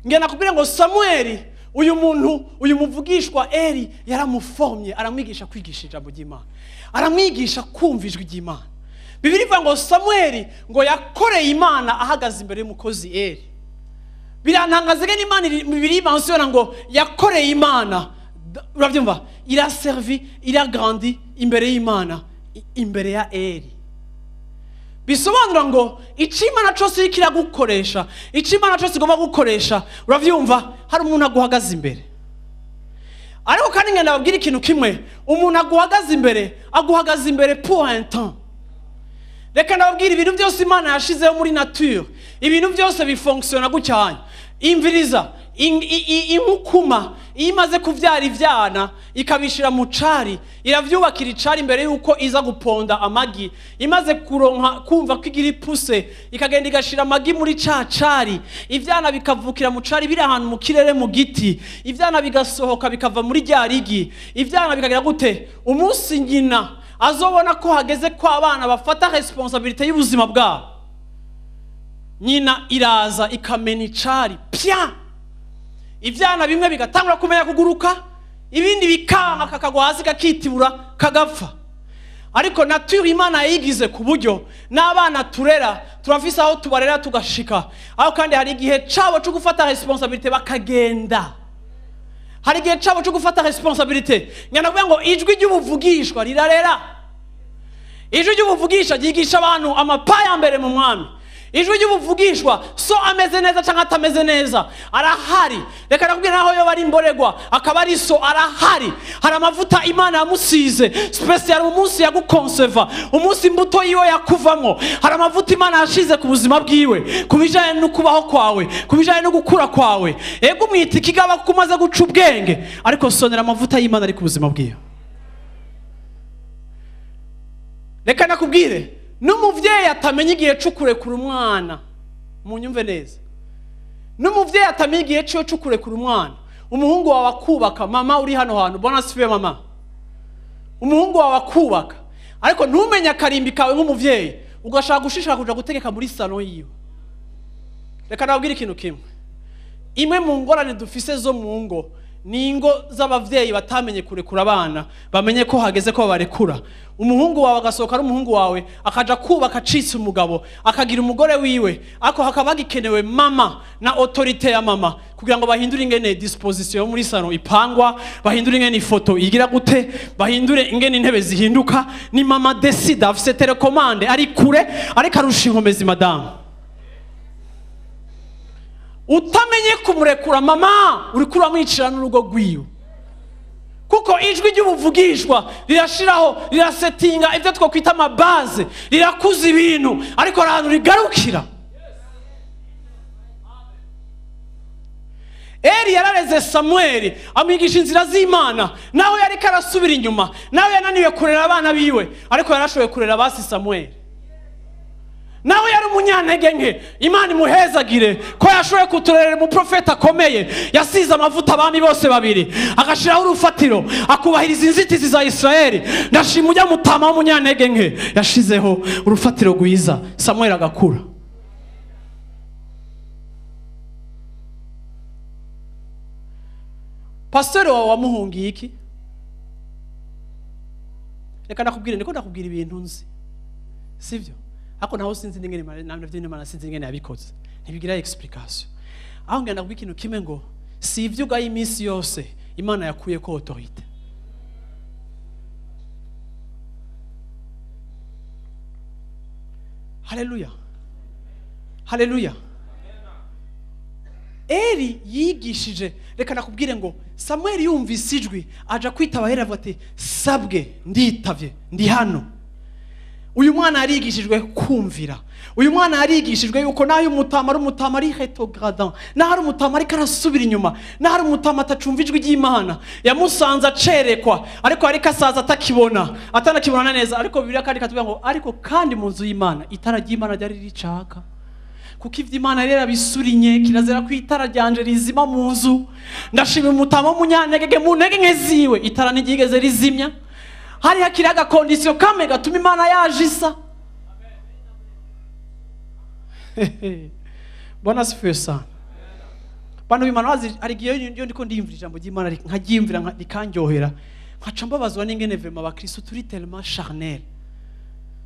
Nge nakubwira ngo Samueli, uyu muntu, uyu muvugishwa Eli yaramuformye, aramwigisha kwigisha ijambo ry'Imana, aramwigisha kumva ijwi ry'Imana. Bibiliya ivuga ngo Samueli ngo yakoreye Imana ahagaze imbere y'umukozi Eli. Birantangaza ngene Imana Bibiliya imensiona ngo yakoreye Imana, uravyumva, il a servi, il a grandi imbere y'Imana, imbere ya Eli. Bisobanura ngo icimana cyose kiragukoresha, icimana cyose igomba gukoresha, uravyumva, hari umuntu aguhagaze imbere. Ariko kandi ngenda babwira ikintu kimwe, umuntu aguhagaze imbere, aguhagaze imbere pour un temps. Reka ndababwira ibintu byose Imana yashizeho muri nature, ibintu byose bifonctiona gucyanya. Imviriza inkukuma iyo imaze kuvyara ivyana ikabishira mu cari, iravyubakira icari imbere yuko iza guponda amagi. Imaze kuronka kumva ko igira ipuse, ikagenda igashira amagi muri ca cari, ivyana bikavukira mu cari biri ahantu mu kirere mu giti, ivyana bigasohoka bikava muri rya rigi, ivyana bikagira gute? Umunsi nyina azobona ko hageze ko abana bafata responsabilité y'ubuzima bwabo, nyina iraza ikamena icari pya, ivyana bimwe bigatangura kumenya kuguruka, ibindi bikanka kakagwa hasi kakitibura kagapfa. Ariko nature Imana yayigize ku buryo n'abana turera turafise aho tubarera tugashika aho, kandi hari igihe cabo cyo gufata responsabilité bakagenda. Hari igihe cabo cyo gufata responsabilité. Ngana kuvuga ngo ijwi ry'ubuvugishwa rirarera. Ijwi ry'ubuvugisha ryigisha abantu amapa ya mbere mu mwami. Ijwi ry'ubuvugishwa so ameze neza cyangwa atameze neza arahari. Reka nakubwira naho yo bari imboregwa akaba ari so arahari. Hari amavuta Imana yamusize special umunsi yagukonseva, umunsi imbuto yiwe yakuvamo. Hari amavuta Imana yashize ku buzima bwiwe, kubijanye no kubaho kwawe, kubijanye no gukura kwawe. Ego mwita ikigaba kuko umaze guca ubwenge, ariko sonera amavuta y'Imana ari ku buzima bwiwe. Reka nakubwire n'umuvyeyi atamenya igihe cyo kurekura umwana, munyumve neza. N'umuvyeyi atamenya igihe cyo kurekura umwana, umuhungu wawe akubaka, mama uri hano hantu, bona sifiwe mama. Umuhungu wawe akubaka, ariko ntumenye akarimbi kawe nk'umuvyeyi, ugashaka gushishaka kuja gutegeka muri salon yiwe. Reka nababwire ikintu kimwe. Imwe mu ngorane dufise zo mu ngo ni ingo z'abavyeyi batamenye kurekura abana, bamenye ko hageze ko babarekura. Umuhungu wawe agasohoka ari umuhungu wawe, akaja kubaka acitse umugabo, akagira umugore wiwe, ariko hakaba hagikenewe mama na autorité ya mama kugira ngo bahindure ingene disposition yo muri salon ipangwa, bahindure ingene ifoto igira gute, bahindure ingene intebe zihinduka. Ni mama decide, afise telecommande, ari kure, ariko arusha inkomezi madamu. Utamenye kumurekura mama, uriko uramwicira n'urugo rwiwe. Kuko ijwi ry'ubuvugishwa rirashiraho, rirasetinga ibyo twakwita amabaze, rirakuza ibintu, ariko ahantu rigarukira. Eli yarareze Samueli amwigisha inzira z'Imana, nawe yariko arasubira inyuma, nawe yananiwe kurera abana biwe, ariko yarashoboye kurera basi Samueli. Nawe yari umunyantege nke, Imana imuhezagire ko yashoboye kuturerera umuprofeta akomeye, yasize amavuta abami bose babiri, agashiraho urufatiro, akubahiriza inzitizi za Israeli. Ndashima ujya mutama w'umunyantege nke, yashizeho urufatiro rwiza, Samuel agakura. Pastor wawe wamuhungiye iki? Reka nakubwire, ndiko ndakubwira ibintu nzi, sivyo? Ako naho sinzi n'ingene navyo Imana sinzi ingene yabikoze, ntibigira explication. Aho ngenda kubwira ikintu kimwe ngo si ivyo ugaye iminsi yose Imana yakuye ko autorité. Haleluya, haleluya. Eli yigishije, reka nakubwire ngo Samuel yumvise ijwi aja kwitaba Eli avuga ati sabwe nditavye, ndi hano. Uyu mwana yarigishijwe kumvira. Uyu mwana yarigishijwe yuko nayo umutama ari umutama ari rétrogradant, naho ari umutama ariko arasubira inyuma, naho ari umutama atacumva ijwi ry'Imana. Yamusanze acerekwa, ariko ariko asaza atakibona, atanakibona neza. Ariko Bibiliya kandi katubwira ngo ariko kandi mu nzu y'Imana itara ry'Imana ryari ricaka. Kuko ivyo Imana rero abisurinye, kirazira ko itara ryanje rizima mu nzu. Ndashima umutama w'umunyantege mu ntege nke ziwe, itara ntiryigeze rizimya. Hari hakiri agakondisiyo kamwe gatuma Imana yajisa. Bwana asifiwe sana. Bantu b'Imana bazi hari igihe iyo ndiko ndiyumvira ijambo ry'Imana nkaryiyumvira rikanryohera, nkaca mbabazwa n'ingene vraiment abakristo turi tellement charnel,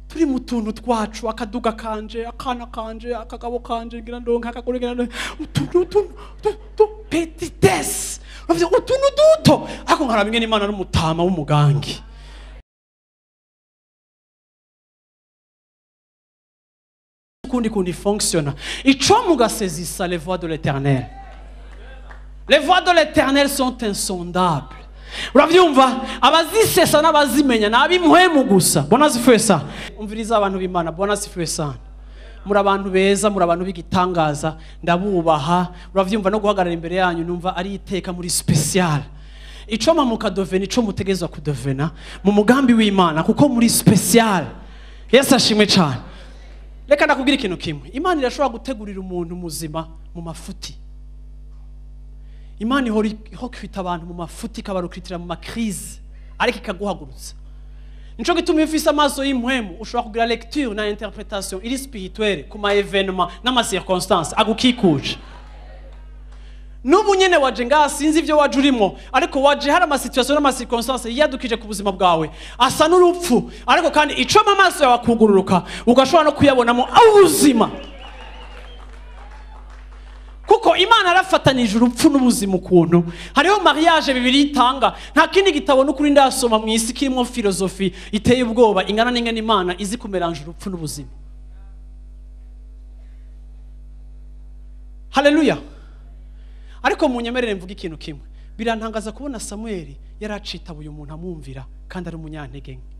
turi mu tuntu twacu, akaduga kanje, akana kanje, akagabo kanje, ngira ndonka, akagore ngira ndonka, utuntu tu petitesse, utuntu duto, ariko nkaraba ingene Imana n'umutama w'umugangi. ukundi kuntu ifonctiona. Ico mugasezisa les voies de l'Éternel. Les voies de l'Éternel sont insondables. Uravyumva, abazisesa n'abazimenya n'ab'impwemu gusa. Bwana asifiwe sana. Umviriza abantu b'Imana, Bwana asifiwe sana. Muri abantu beza, muri abantu b'igitangaza, ndabubaha. Uravyumva, no guhagarara imbere yanyu numva ari iteka muri special. Ico mukadovena, ico mutegezwa kudovena mu mugambi w'Imana, kuko muri special. Yesu ashimwe cyane. Reka ndakubwira ikintu kimwe. Imana irashobora gutegurira umuntu muzima mu mafuti. Imana ihora ikwita abantu mu mafuti, ikabarukitira mu makrize, ariko ikaguhagurutsa. Nico gituma iyo ufise amaso y'impwemu ushobora kugira lecture na interpretation iri spirituelle ku ma événement n'ama circonstances agukikuje. N'ubu nyene waje ngaha, sinzi ivyo waje urimo, ariko waje hari ama situation n'ama circonstances yadukije ku buzima bwawe asa n'urupfu, ariko kandi ico amaso yawe akugururuka ugashobora no kuyabonamo ubuzima. Kuko Imana yarafatanije urupfu n'ubuzima ukuntu. Hariho mariage bibiri itanga, nta kindi gitabo n'ukuri ndasoma mu isi kirimo filosofi iteye ubwoba ingana n'ingene Imana izi kumeranje urupfu n'ubuzima. Haleluya. Ariko munyemerere mvuga ikintu kimwe. Birantangaza kubona Samuel yaracitabuye umuntu amwumvira kandi ari umunyantege nke.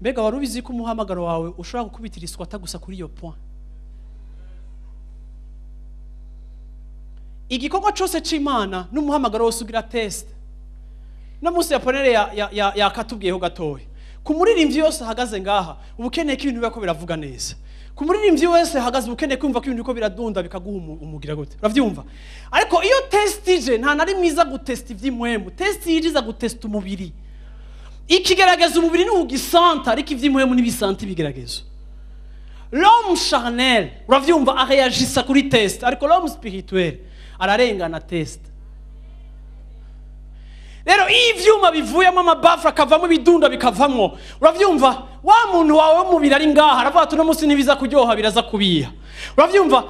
Mbega wari ubizi ko umuhamagaro wawe ushobora gukubitira iswata gusa kuri iyo point? Igikorwa cyose c'Imana n'umuhamagaro wose ugira test. No munsi ya ponere yakatubwiyeho gatoya. Ku muririmbyi yose ahagaze ngaha, ubukeneye ko ibintu biko biravuga neza. Ku muririmbyi wese ahagaze ubukeneye kumva ko ibintu biko biradunda bikaguha umugira gute. Uravyumva? Ariko iyo test ije nta nari mwiza gutesta ivy'impwemu. Test ije iza gutesta umubiri. Ikigerageza umubiri ni ugisanta, ariko ivy'impwemu n'ibisanti bigeragezo. L'homme charnel, uravyumva, areagisa kuri test, ariko l'homme spirituel ararengana test. Rero iyo ivyuma bivuyemo amabafra akavamo ibidunda bikavamwo, uravyumva, wa muntu wawe w'umubiri ari ngaha aravuga ati uno munsi ntibiza kuryoha biraza kubiha. Uravyumva,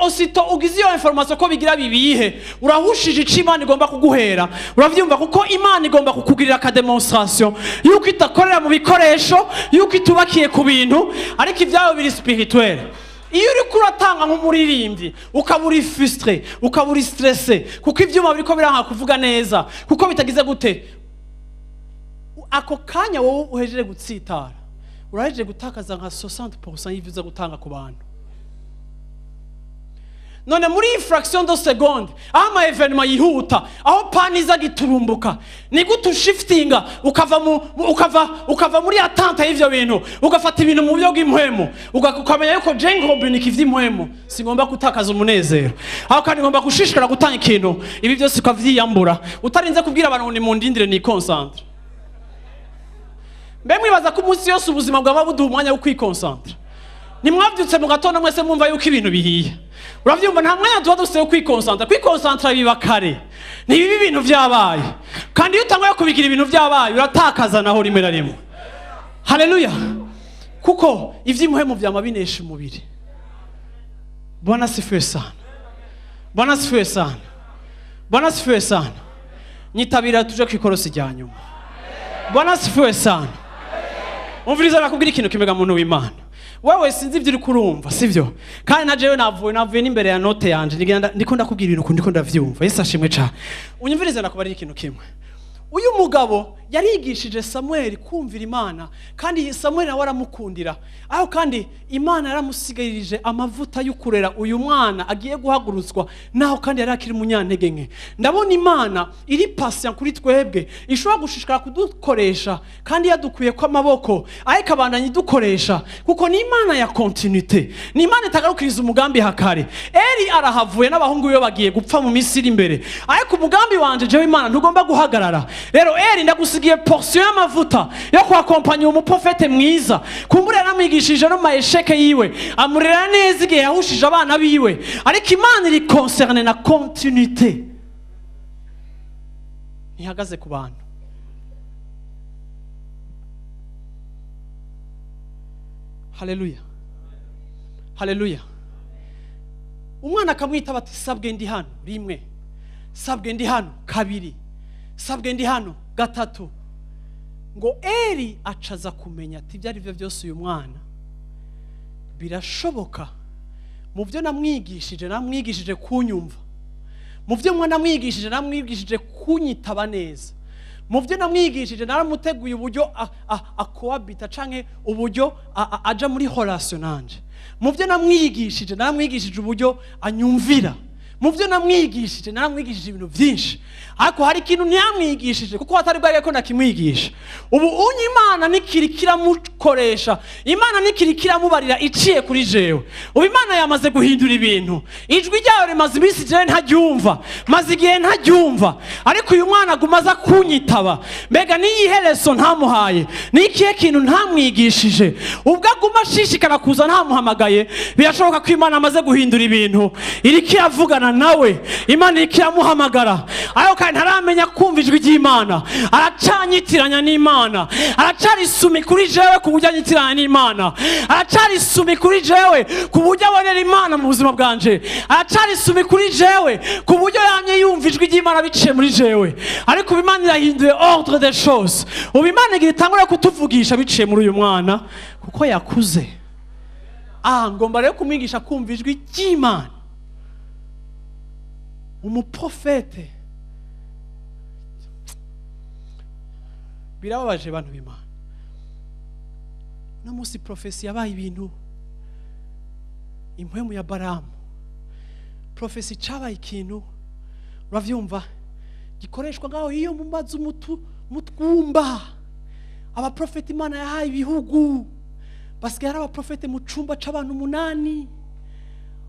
osito ugize iyo information ko bigira bibihe, urahushije ico Imana igomba kuguhera. Uravyumva, kuko Imana igomba kukugirira ka demonstration yuko itakorera mu bikoresho, yuko itubakiye ku bintu, ariko ibyawe biri spirituel. Iyo uriko uratanga nk'umuririmbyi ukaba uri frustré, ukaba uri stressé, kuko ivyuma biriko biranka kuvuga neza, kuko bitagize gute, ako kanya wowe uhejeje gutsitara, urahejeje gutakaza nka 60% y'ivyo uza gutanga ku bantu. None muri fraction de seconde, aho ama événement yihuta, aho pani iza giturumbuka, ni gute ushiftinga ukava muri attente y'ivyo bintu, ugafata ibintu mu buryo bw'impwemu, ukamenya yuko je ngomba ivy'impwemu, singomba gutakaza umunezero. Aho kandi ngomba gushishikara gutanga ikintu, ibi byose ukavyiyambura, utarinze kubwira abantu ngo nimundindire ni concentre. Mbe mwibaza ko umunsi yose ubuzima bwaba buduha umwanya wo kwiconcentre? Nimwavyutse mu gatondo mwese mwumva yuko ibintu bihiye. Uravyumva, nta mwanya tuba dufise wo kwiconcentra. Kwiconcentra biba kare. Ni bibi ibintu vyabaye. Kandi iyo utanguye kubigira ibintu vyabaye uratakaza naho rimwe na rimwe. Haleluya. Kuko ivy'impwemu vyama binesha umubiri. Bwana asifiwe sana. Bwana asifiwe sana. Bwana asifiwe sana. Nyitabira tuje kwikorosi rya nyuma. Bwana asifiwe sana. Umviriza nakubwira ikintu kimega muntu w'Imana. Wewe sinzi ivyo uriko urumva, sivyo? Kandi na jewe navuye n'imbere ya note yanje, ndiko ndakubwira ibintu ndiko ndavyumva. Yesu ashimwe cyane. Unyumvirize nakubarira ikintu kimwe. Uyu mugabo yarigishije Samuel kumvira Imana, kandi Samuel nawe aramukundira. Aho kandi Imana yaramusigarije amavuta y'ukurera uyu mwana agiye guhagurutswa, naho kandi yari akiri umunyantege nke. Ndabona Imana iri patient kuri twebwe, ishobora gushishikara kudukoresha kandi yadukuye ko amaboko, ariko abandanya idukoresha, kuko ni Imana ya continuité. Ni Imana itagarukiriza umugambi hakare. Eli arahavuye n'abahungu be bagiye gupfa mu minsi iri imbere, ariko umugambi wanje jewe Imana ntugomba guhagarara. Rero Eli ndagusigiye portion y'amavuta yo kwakompanya umuprofete mwiza. Kumbura yaramwigishije no maesheke yiwe, amurera neza igihe yahushije abana biwe, ariko Imana iri concerne na continuité. Ntihagaze ku bantu. Haleluya. Haleluya. Umwana akamwita bati sabwe ndi hano rimwe, sabwe ndi hano kabiri, sabwe ndi hano gatatu. Ngo Eli acaza kumenya ati ibyo ari byo byose uyu mwana Birashoboka mu byo namwigishije kunyumva, mu byo namwigishije kunyitaba neza, mu byo namwigishije naramuteguye uburyo akohabita canke uburyo aja muri relation nanje, mu byo namwigishije uburyo anyumvira, mu byo namwigishije ibintu byinshi, ariko hari ikintu ntiyamwigishije kuko atari bwage ko nakimwigisha. Ubu unye Imana nikiri kiramukoresha, Imana nikiri kiramubarira iciye kuri jewe. Ubu Imana yamaze guhindura ibintu, ijwi ryayo rimaze iminsi jewe ntaryumva, maze igihe ntaryumva, ariko uyu mwana agumaza kunyitaba. Mbega niyihereso ntamuhaye, nikiye kintu ntamwigishije, ubwo aguma ashishikara kuza ntamuhamagaye. Birashoboka ko Imana amaze guhindura ibintu, iriko iravugana nawe, Imana iriko iramuhamagara, ariko kandi ntaramenya kumva ijwi ry'Imana, aracanyitiranya n'Imana, aracari isumi kuri jewe ku buryo anyitiranya n'Imana, aracari isumi kuri jewe ku buryo abonera Imana mu buzima bwanje, aracari isumi kuri jewe ku buryo yamye yumva ijwi ry'Imana biciye muri jewe. Ariko ubu Imana irahinduye ordre des choses, ubu Imana igira itangura kutuvugisha biciye muri uyu mwana kuko yakuze. Ngomba rero kumwigisha kumva ijwi ry'Imana. Umuprofete birababaje bantu b'Imana. No munsi profesi yabaye ibintu impwemu ya Baramu. Profesi cabaye ikintu uravyumva gikoreshwa ngaho iyo mu mazu mutwumba. Abaprofeti Imana yahaye ibihugu basigaye ari abaprofete mu cumba c'abantu 8,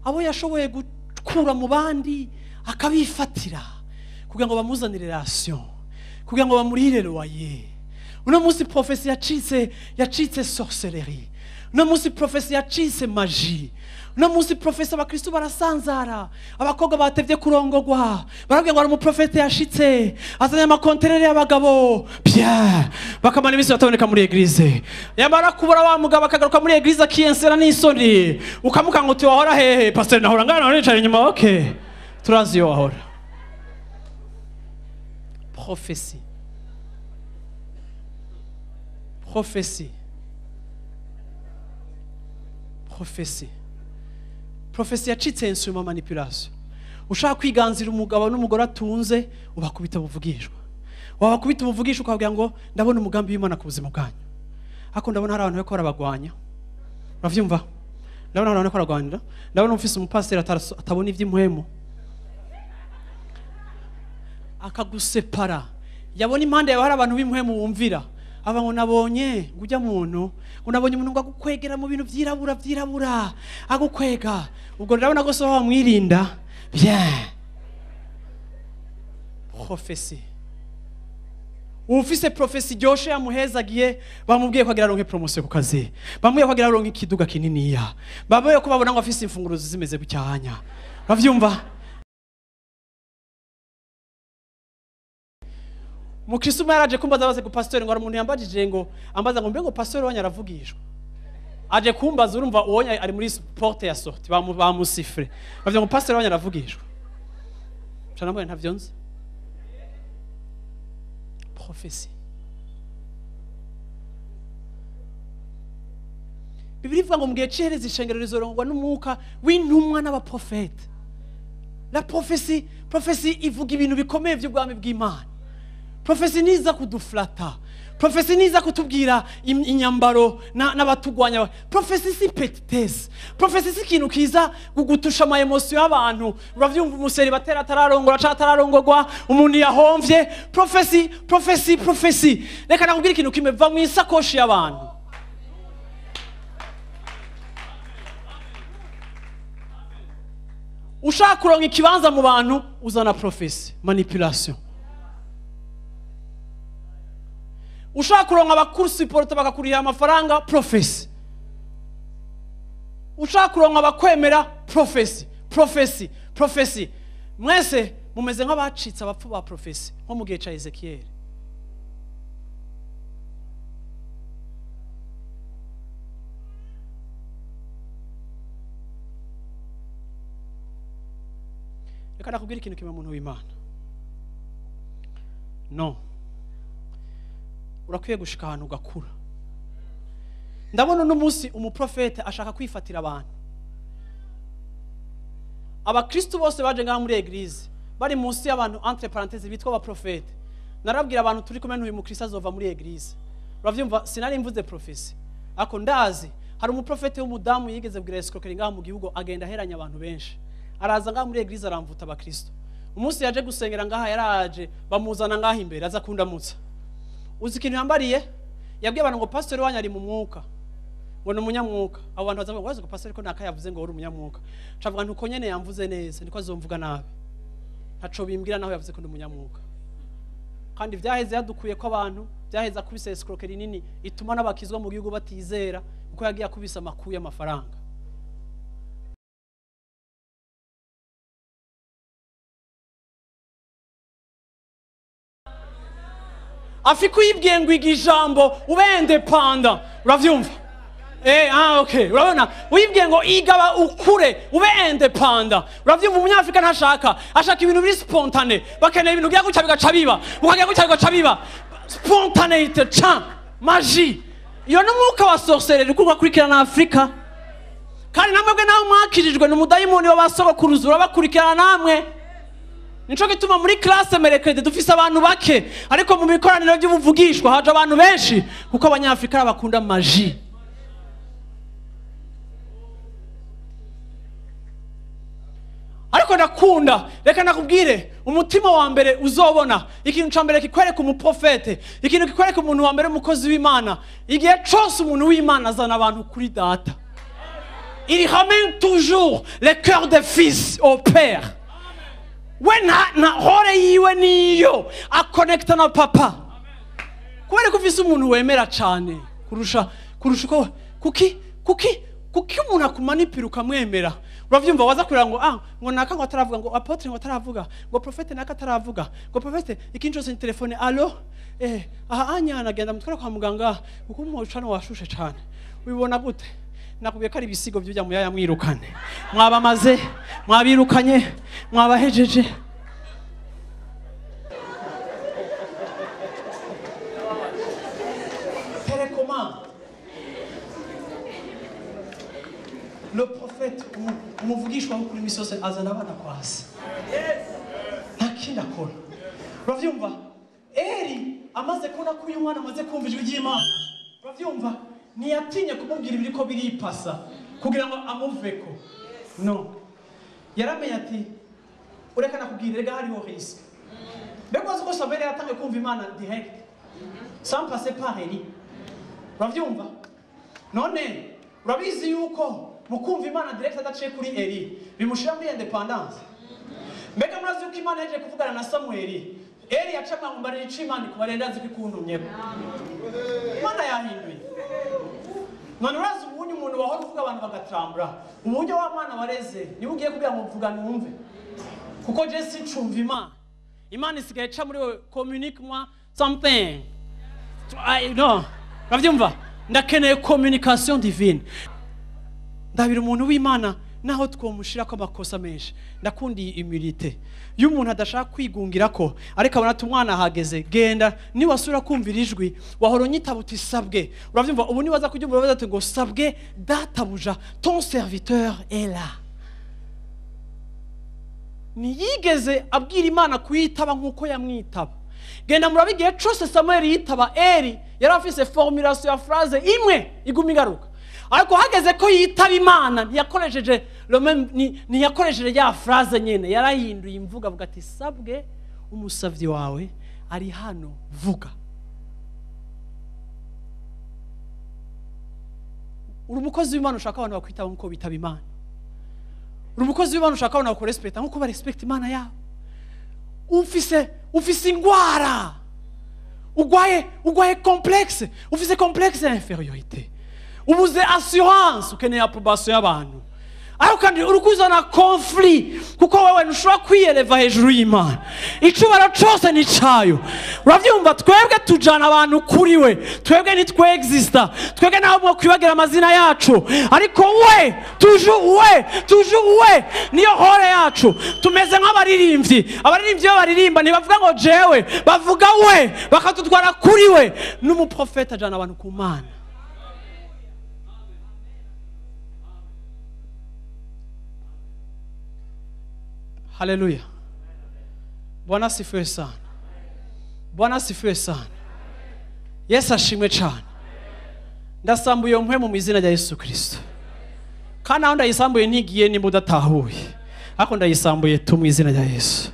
abo yashoboye gukura mu bandi akabifatira kugira ngo bamuzanire relation, kugira ngo bamurire loyer. Uno munsi profesi yacitse sorcellerie, uno munsi profesi yacitse magie, uno munsi profesi abakristo barasanzara, abakobwa batevye kurongogwa barabwira ngo ari umuprofete yashitse azanye amakontenere y'abagabo bien, bakamara iminsi bataboneka muri eglise, yamara kubura wa mugabo akagaruka muri eglise akiyensera n'isoni, ukamukanga uti wahora hehe pastor? Nahora ngana nicara inyuma. Okay, turazi iyo wahora. Prophétie, prophétie, prophétie, prophétie yacitse instrument manipulation. Ushaka kwiganzira umugabo n'umugore atunze, ubakubita buvugishwa, wabakubita ubuvugishwa ukabwira ngo ndabona umugambi w'Imana ku buzima bwanyu, ariko ndabona hari abantu bariko barabagwanya. Uravyumva? Ndabona hari abantu bariko baragwanira, ndabona umfise umupasiteri atabona ivy'impwemu akagusepara, yabona impande yawe hari abantu b'impwemu wumvira, aba ngo nabonye ngo ujya muntu, ngo nabonye umuntu ngo agukwegera mu bintu vyirabura agukwega, ubwo ndabona ko so wamwirinda bien. Prophétie, ufise prophétie ryoshe yamuhezagiye, bamubwiye ko agira aronke promotion ku kazi, bamubwiye ko agira aronke ikiduga kininiya, bamubwiye ko babona ngo afise imfunguruzo zimeze gucyanya. Uravyumva? Mukristo umwe yaraje kumbaza baze ku pastor ngo ari umuntu yambajije ngo ambaza ngo mbego pastor wanyu aravugishwa, aje kumbaza urumva uwonya ari muri porte ya sortie bamusifre, bavuga ngo pastor wanyu aravugishwa. Canamwe ntavyo nzi. Prophétie. Bibiliya ivuga ngo mu gihe c'iherezo ishengero rizorongwa n'umwuka w'intumwa n'abaprofete. La prophétie, prophétie ivuga ibintu bikomeye by'ubwami bw'Imana. Prophétie niza kuduflata, prophétie niza kutubwira inyambaro n'abatugwanya. Prophétie si petitesse, prophétie si ikintu kiza gugutusha ama emotion y'abantu. Uravyumva umuseri batera atararongora cyangwa atararongorwa, umuntu yahomvye. Prophétie, prophétie, prophétie. Reka nakubwira ikintu kimwe, va mu isakoshi y'abantu. Ushaka kuronka ikibanza mu bantu, uzana prophétie, manipulation. Ushaka kuronka abakusuporta bakakurira amafaranga, prophétie. Ushaka kuronka abakwemera, prophétie, prophétie, prophétie. Mwese mumeze nk'abacitse abapfu ba prophétie, nko mu gihe ca Ezekiel. Reka nakubwira ikintu kimwe muntu w'Imana. No, urakwiye gushika ahantu ugakura. Ndabona uno munsi umuprofete ashaka kwifatira abantu. Abakristo bose baje ngaha muri église bari munsi y'abantu entre parenthèses bitwa abaprofete. Narabwira abantu turi kumwe n'uyu mukristo azova muri église. Uravyumva, sinari mvuze prophecy. Ako ndazi hari umuprofete w'umudamu yigeze bwira escroquerie ngaha mu gihugu, agenda aheranya abantu benshi. Araza ngaha muri église aramvuta abakristo. Umunsi yaje gusengera ngaha yaraje bamuzana ngaha imbere aza kundamutsa. Uzi ikintu yambariye? Yabwiye abantu ngo pastor wanyu ari mu mwuka. Ngo ni umunyamwuka. Abo bantu bazavuga ngo pastor ko naka yavuze ngo uri umunyamwuka. Cavuga ntuko nyene yamvuze neza niko azomvuga nabi. Ntaco bimbwira naho yavuze ko ndi umunyamwuka. Kandi vyaheze yadukuye ko abantu, vyaheze akubise escroquerie nini ituma n'abakizwa mu gihugu batizera kuko yagiye akubise amakuru y'amafaranga. Afrika uyibwiye ngo iga ijambo ube independent, uravyumva? Okay, urabona uyibwiye ngo igaba ukure ube independent, uravyumva? Umunyafrika ntashaka, ashaka ibintu biri spontane, bakeneye ibintu bya guca bigaca biba, ukagira guca bigaca biba, spontanéité cha magie. Iyo n'umwuka wa sorcellerie kuko akurikirana Afrika. Kandi namwe nawe mwakirijwe n'umudayimoni w'abasogokuruza urabakurikirana namwe. Nico gituma muri classe merekrede dufise abantu bake, ariko mu bikoraniro by'ubuvugishwa haje abantu benshi kuko abanyafrika bakunda magie. Ariko ndakunda, reka nakubwire, umutima wa mbere uzobona ikintu ca mbere kikwereka umuprofete, ikintu kikwereka umuntu wa mbere umukozi w'Imana. Igihe cose umuntu w'Imana azana abantu kuri data, il ramène toujours le cœur des fils au père. We na hore yiwe niyo akonekta na papa. Kubera ko ufise umuntu wemera cane kurusha uko kuki umuntu akumanipira ukamwemera. Uravyumva, waza kurira ngo ngo naka ngo ataravuga, ngo apotre ngo ataravuga, ngo prophète naka ataravuga, ngo prophète ikintu cyose ni telefone, allo aha anyana agenda mutwara kwa muganga kuko umucano washushe cane. Ubibona gute? Nakubwiye ko ari ibisigo by'ujya muyaya mwirukane. Mwabamaze, mwabirukanye, mwabahejeje. Télécommande. Le prophète umuvugishwa kuri misozi azana abana kwasi. Nta kindi akora. Uravyumva? Eri amaze kubona ko uyu mwana amaze kumva ijwi ry'Imana. Uravyumva? Ntiyatinye kumubwira ibiriko biripasa kugira ngo amuveko. No. Yaramenye ati ureka nakubwira rega hariho risque. Mbega uzi ko Samuel yatangiye kumva Imana direct sans passer par Eli. Uravyumva? None urabizi yuko mu kumva Imana direct adaciye kuri Eli bimushira muri independence. Mbega murazi yuko Imana yaje kuvugana na Samuel, Eli yacamwa ngo mbarira ico Imana ikubarira ndazi ko ikuntumyeko. Imana yahinduye. None urazi ubunye umuntu wahora uvuga abantu bagatrambura, uburyo wa mwana wareze niwe ugiye kugira ngo mvuga numve. Kuko je sincumva Imana. Imana isigaye ica muri wewe, communique moi something. No. Uravyumva? Ndakeneye communication divine. Ndabira umuntu w'Imana naho twomushira ko amakosa menshi. Ndakundi humilité. Iyo umuntu adashaka kwigungira ko ariko abona ati umwana ahageze, genda niwasubira kumvira ijwi wahora unyitaba uti sabwe. Uravyumva? Ubu niwaza kubyumva urabaza ati ngo sabwe databuja, ton serviteur est là. Ntiyigeze abwira Imana kuyitaba nkuko yamwitaba. Genda murabe igihe cose Samuel yitaba Eli yari afise formulation ya phrase imwe iguma igaruka. Ariko hageze ko yitaba Imana ntiyakoresheje ntiyakoresheje ya phrase nyene, yarahinduye imvuga avuga ati sabwe umusavyi wawe ari hano, vuga. Uri umukozi w'Imana ushaka abantu bakwitaba nkuko bitaba Imana. Uri umukozi w'Imana ushaka abantu bakurespecta nkuko barespecta Imana yabo. Ufise ingwara, ugwaye complexe, ufise complexe ya infériorité, ubuze assurance, ukeneye approbation y'abantu. Ariko kandi uri kuzana conflit kuko wewe ntushobora kwiyeleva hejuru y'Imana. Icubaro cose ni cayo. Uravyumva? Twebwe tujana abantu kuri we, twebwe ntitwexista, twebwe naho mwo kwibagira amazina yacu, ariko we toujours, we toujours, we niyo hore yacu. Tumeze nk'abaririmbyi. Abaririmbyi iyo baririmba ntibavuga ngo jewe, bavuga we, bakatutwara kuri we. N'umuprofeta ajana abantu ku Mana. Haleluya. Bwana asifiwe sana. Bwana asifiwe sana. Yesu ashimwe cyane. Ndasambuye mpwe mu izina rya Yesu Kristo. Kandi aho ndayisambuye ntigiye nimba udatahuye, ariko ndayisambuye tu mu izina rya Yesu.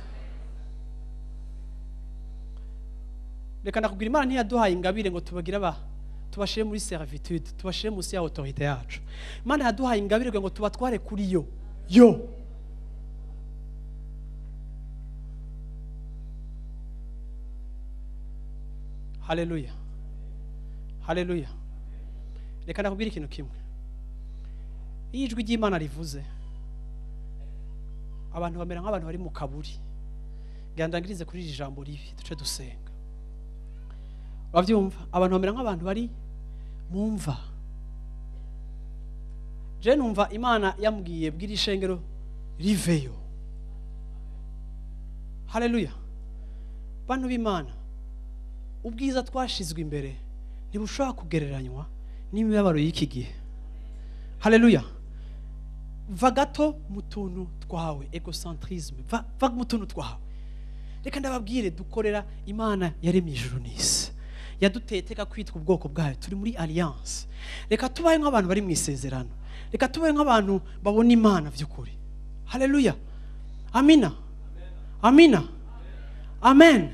Reka ndakubwira, Imana ntiyaduhaye ingabire ngo tubagire aba tubashire muri servitude, tubashire munsi ya autorité yacu. Imana yaduhaye ingabire ngo tubatware kuri yo. Yo. Haleluya. Haleluya. Reka ndakubwira ikintu kimwe. Iyo ijwi ry'Imana rivuze, abantu bamera nk'abantu bari mu kaburi. Ngandangirize kuri iri jambo ribi duce dusenga. Bavyumva, abantu bamera nk'abantu bari mu mva. Je numva Imana yambwiye bwira ishengero riveyo. Haleluya. Bantu b'Imana, ubwiza twashizwe imbere ntibushobora kugereranywa n'imibabaro y'iki gihe. Haleluya. Va gato mu tuntu twawe, egocentrisme, va mu tuntu twawe. Reka ndababwire, dukorera Imana yaremye ijuru n'isi. Yaduteye iteka kwitwa ubwoko bwayo, turi muri alliance. Reka tubaye nk'abantu bari mu isezerano. Reka tubaye nk'abantu babona Imana by'ukuri. Haleluya. Amina. Amina. Amen.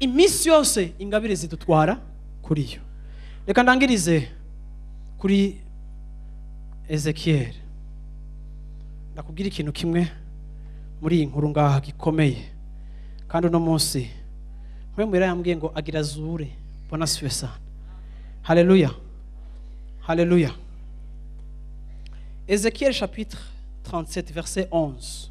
Iminsi yose ingabire zidutwara kuri yo. Reka ndangirize kuri Ezekiel. Ndakubwira ikintu kimwe muri iyi nkuru ngaha gikomeye. Kandi uno munsi mwe mwira yambwiye ngo agira zure. Bwana asifiwe sana. Haleluya. Haleluya. Ezekiel chapitre 37 verset 11.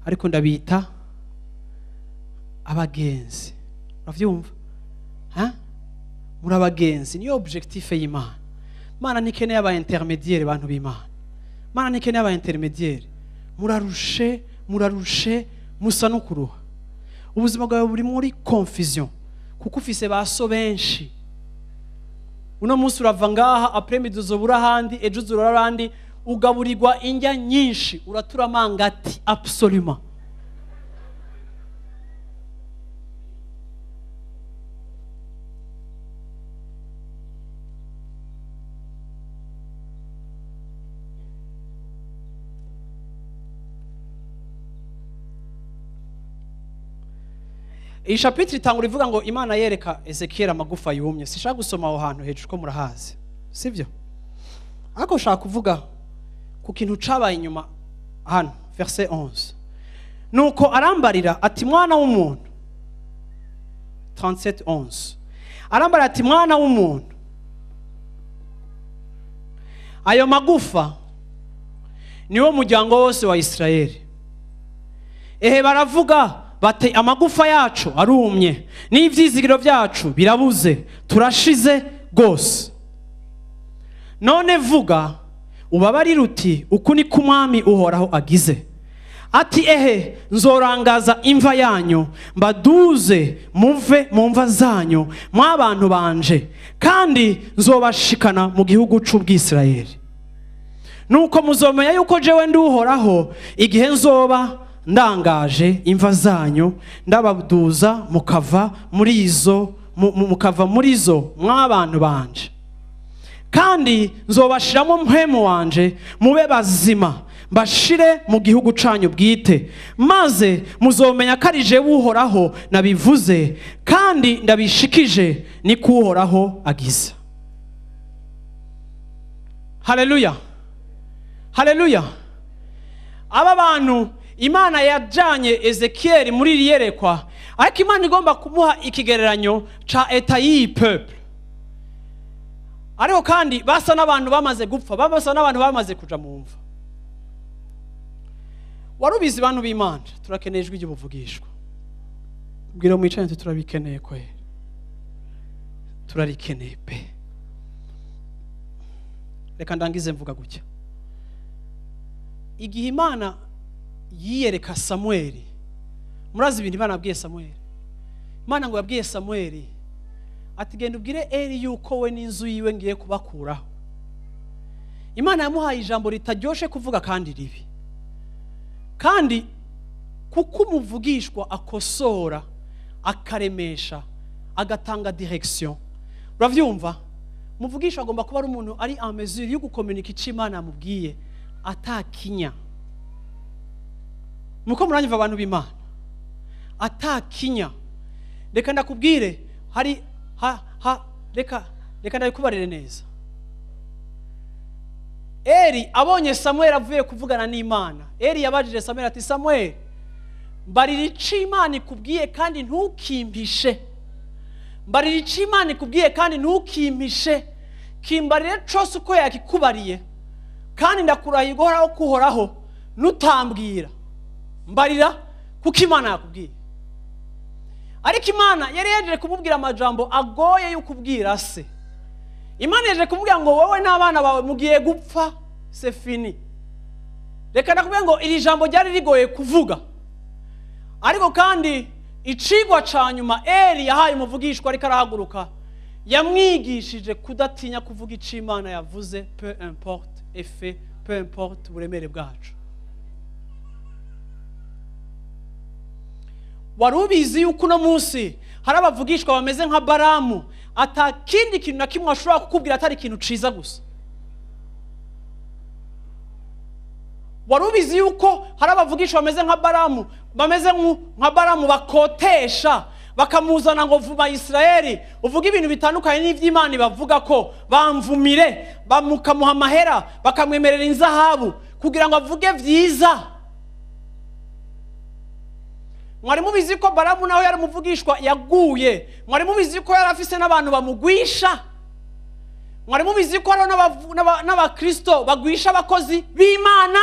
Ariko ndabita abagenzi. Uravyumva? Ha? Muri abagenzi niyo objectif y'Imana. Imana ntikeneye aba intermédiaire, bantu b'Imana. Imana ntikeneye aba intermédiaire. Murarushe, murarushe, musa no kuruha. Ubuzima bwawe buri muri confusion kuko ufise baso benshi. Uno munsi urava ngaha, après-midi uzobura ahandi, ejo uzurora ahandi, ugaburirwa indya nyinshi, uratura amangati absolument. Iyi chapitre itangura ivuga ngo Imana yereka Ezekiel amagufa yumye. Sishaka gusoma aho hantu hejuru ko murahazi, sivyo? Ariko ushaka kuvuga ku kintu cabaye inyuma hano, verset 11. Nuko arambarira ati mwana w'umuntu, 37:11. Arambarira ati mwana w'umuntu, ayo magufa niwo muryango wose wa Israeli. Ehe baravuga bati amagufa yacu arumye, n'ivyizigiro byacu birabuze, turashize gose. None vuga ubabarire uti uku ni kumwami Uhoraho agize ati ehe nzorangaza imva yanyu, mbaduze muve mu mva zanyu mwabantu banje, kandi nzobashikana mu gihugu c'Ubwisirayeli. Nuko muzomenya yuko jewe ndi Uhoraho igihe nzoba ndangaje imva zanyu, ndabaduza mukava muri izo mukava muri zo mwabantu banje, kandi nzobashiramo mpwemu wanje mube bazima, mbashire mu gihugu canyu bwite, maze muzomenya ko ari jewe Uhoraho nabivuze kandi ndabishikije, ni ko Uhoraho agize. Haleluya. Haleluya. Aba bantu Imana yajanye Ezekiel muri iri yerekwa, ariko Imana igomba kumuha ikigereranyo ca eta y'iyi peuple. Ariko kandi basa n'abantu bamaze gupfa, basa n'abantu bamaze kuja mu mva. Warubizi bantu b'Imana, turakeneye ijwi ry'ubuvugishwa. Mbwira mwicarane turabikeneye kweri. Turarikeneye pe. Reka ndangize mvuga gutya. Igihe Imana yiyereka Samueli, murazi ibintu Imana yabwiye Samueli. Imana ngo yabwiye Samueli Ati genda ubwire Eli yuko we n'inzu yiwe ngiye kubakuraho. Imana yamuhaye ijambo ritaryoshe kuvuga kandi ribi. Kandi kuko umuvugishwa akosora, akaremesha, agatanga direction. Uravyumva? Umuvugishwa agomba kuba ari umuntu ari en mesure yo gukomunika icyo Imana yamubwiye atakinya. Muko muranyumva abantu b'Imana? Atakinya. Reka ndakubwire hari reka ndabikubarire neza. Eli abonye Samuel avuye kuvugana n'Imana. Eli yabajije Samuel ati Samuel, mbarira icyo Imana ikubwiye kandi ntukimpishe. Mbarira icyo Imana ikubwiye kandi ntukimpishe. Kimbarire cose uko yakikubariye, kandi ndakurahiye guhoraho kuhoraho nutambwira. Mbarira kuko Imana yakubwiye. Ariko Imana yari yejeje kumubwira amajambo agoye yo kubwira se. Imana yejeje kumubwira ngo wowe n'abana bawe mugiye gupfa, c'est fini. Reka ndakubwira ngo iri jambo ryari rigoye kuvuga. Ariko kandi icigwa ca nyuma Eli yahaye umuvugishwa ariko arahaguruka, yamwigishije kudatinya kuvuga ico Imana yavuze, peu importe effet, peu importe uburemere bwacu. Wari ubizi yuko uno munsi hari abavugishwa bameze nka Baramu, atakindi kintu na kimwe ashobora kukubwira atari ikintu ciza gusa. Wari ubizi yuko hari abavugishwa bameze nka Baramu, bameze nka Baramu bakotesha, bakamuzana ngo vuma Isirayeli, uvuga ibintu bitandukanye n'ivy'Imana bavuga ko bamvumire, bamukamuha amahera, bakamwemerera inzahabu kugira ngo avuge vyiza. Mwari mubizi ko Baramu naho yari umuvugishwa yaguye. Mwari mubizi ko yari afise n'abantu bamugwisha. Mwari mubizi ko hariho n'abakristo bagwisha abakozi b'Imana.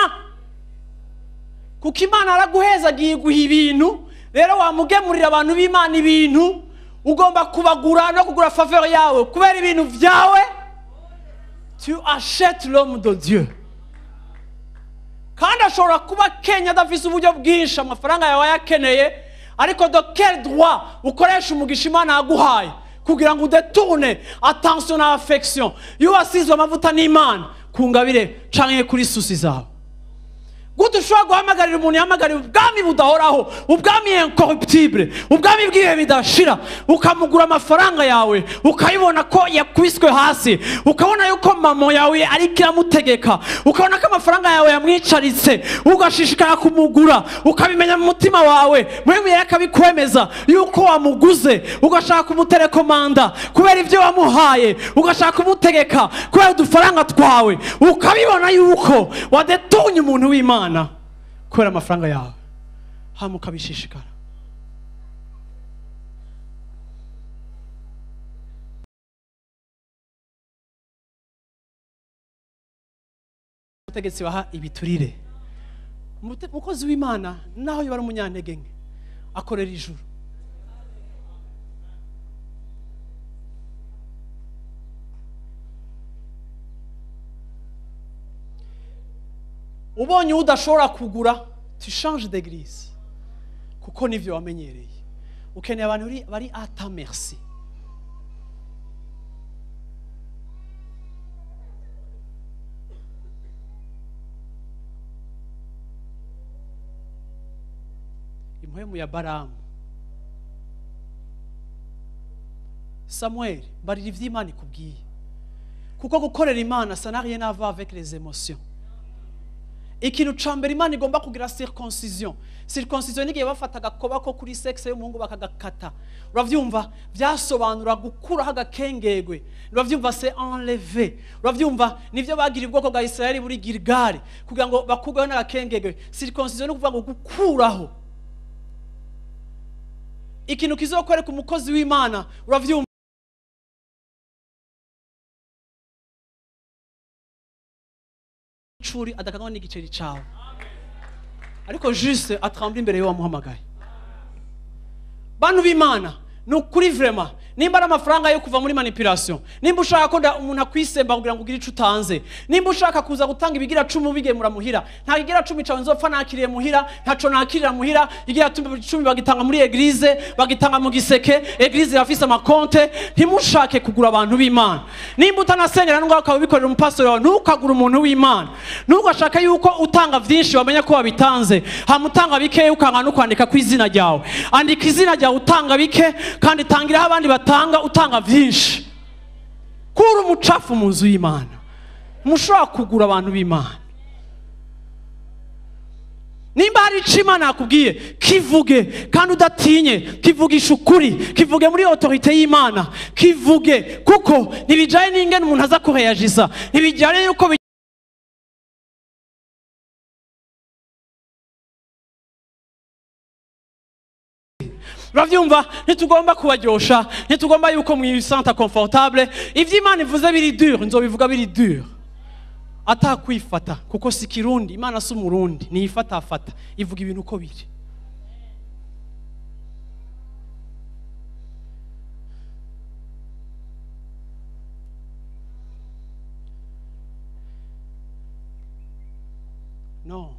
Kuko Imana araguhezagiye iguha ibintu, rero wamugemurira abantu b'Imana ibintu, ugomba kubagura no kugura faveur yawe kubera ibintu vyawe. Tu achètes l'homme de Dieu. Kandi ashobora kuba Kenya adafise uburyo bwinshi, amafaranga yawe ayakeneye, ariko de quel droit ukoresha umugisha Imana yaguhaye kugira ngo udetourne attention na affection y'uwasizwe amavuta n'Imana ku ngabire canke kuri susi zawe? Gute ushobora guhamagarira umuntu yahamagarira ubwami budahoraho, ubwami incorruptible, ubwami bw'ibihe bidashira, ukamugura amafaranga yawe, ukayibona ko yakubiswe hasi, ukabona yuko mama yawe ariko iramutegeka, ukabona ko amafaranga yawe yamwicaritse, ugashishikara kumugura, ukabimenya mu mutima wawe, mwemwe yakabikwemeza yuko wamuguze, ugashaka kumuterekomanda kubera ibyo wamuhaye, ugashaka kumutegeka kubera udufaranga twawe, ukabibona yuko wadetunye umuntu w'Imana kubera amafaranga yawe, hama ukabishishikara. Ubutegetsi baha ibiturire. Umukozi w'Imana naho yoba ari umunyantege nke akorera ijuru. Ubonye udashobora kugura, tu changes d'église kuko nivyo wamenyereye. Ukeneye abantu bari à ta merci. Impwemu ya Baramu. Samuel, barira ivy'Imana ikubwiye, kuko gukorera Imana ça n'a rien à voir avec les émotions. Ikintu ca mbere Imana igomba kugira circoncision. Circoncision ni igihe bafata agakoba ko kuri sexe y'umuhungu bakagakata. Uravyumva? Vyasobanura gukuraho agakengegwe. Uravyumva? C'est enlever. Uravyumva? Nivyo bagira ubwoko bwa Israeli buri Gilgali kugira ngo bakugweho n'agakengegwe. Circoncision ni ukuvuga ngo gukuraho. Ikintu kizokwereka umukozi w'Imana, uravyumva, curi adakangwa n'igiceri cawe, ariko juste atremble imbere y'uwamuhamagaye. Bantu b'Imana, Nukuri vraiment nimba ari amafaranga yo kuva muri manipulation, nimba ushaka ko umuntu akwisemba kugira ngo ugire ico utanze, nimba ushaka kuza gutanga ibigira 10 bigemura muhira, nta kigira 10 cawe nzopfa nakiriye muhira, ntaco nakirira muhira. Igira 10 bagitanga muri eglise, bagitanga mu giseke, eglise irafise amakonte. Ntimushake kugura abantu b'Imana. Nimba utanasengera n'ubwo ukaba ubikorera umupastori wawe, ntukagura umuntu w'Imana. Ntugashake yuko utanga vyinshi bamenya ko wabitanze, hamutanga bike ukanga no kwandika ku izina ryawe. Andika izina ryawe utanga bike, kandi tangiraho abandi batanga utanga vyinshi. Kura umucafu mu nzu y'Imana. Mushobora kugura abantu b'Imana. Nimba hari ico Imana yakubwiye, kivuge kandi udatinye, kivugisha ukuri, kivuge muri autorité y'Imana, kivuge kuko ntibijanye n'ingene umuntu aza kureagisa, ntibijanye yuko uravyumva. Ntitugomba kubaryosha, ntitugomba yuko mwisanta confortable. Ivyo Imana ivuze biri dur, nzobivuga biri dur, atakwifata, kuko si Kirundi. Imana si umurundi, niyifatafata, ivuga ibintu uko biri. No,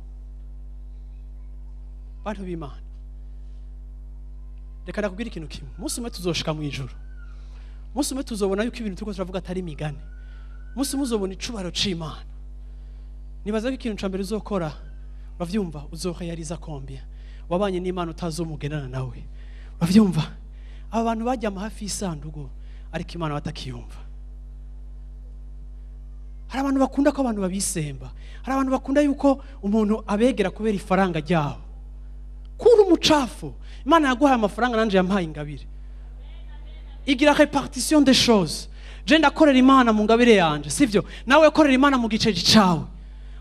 bantu b'Imana, reka ndakubwira ikintu kimwe. Umunsi umwe tuzoshika mu ijuru, umunsi umwe tuzobona yuko ibintu turiko turavuga atari imigani, umunsi umwe uzobona icubahiro c'Imana. Nibaza ko ikintu ca mbere uzokora, uravyumva, uzorealiza combien wabanye n'Imana utazomugenana nawe. Uravyumva, aba bantu bajyama hafi y'isanduku ariko Imana batakiyumva. Hari abantu bakunda ko abantu babisemba, hari abantu bakunda yuko umuntu abegera kubera ifaranga ryabo. Kura umucafu. Imana yaguhaye amafaranga, nanje yampaye ingabire. Igira répartition des choses. Je ndakorera Imana mu ngabire yanje, sivyo? Nawe korera Imana mu giceri cawe.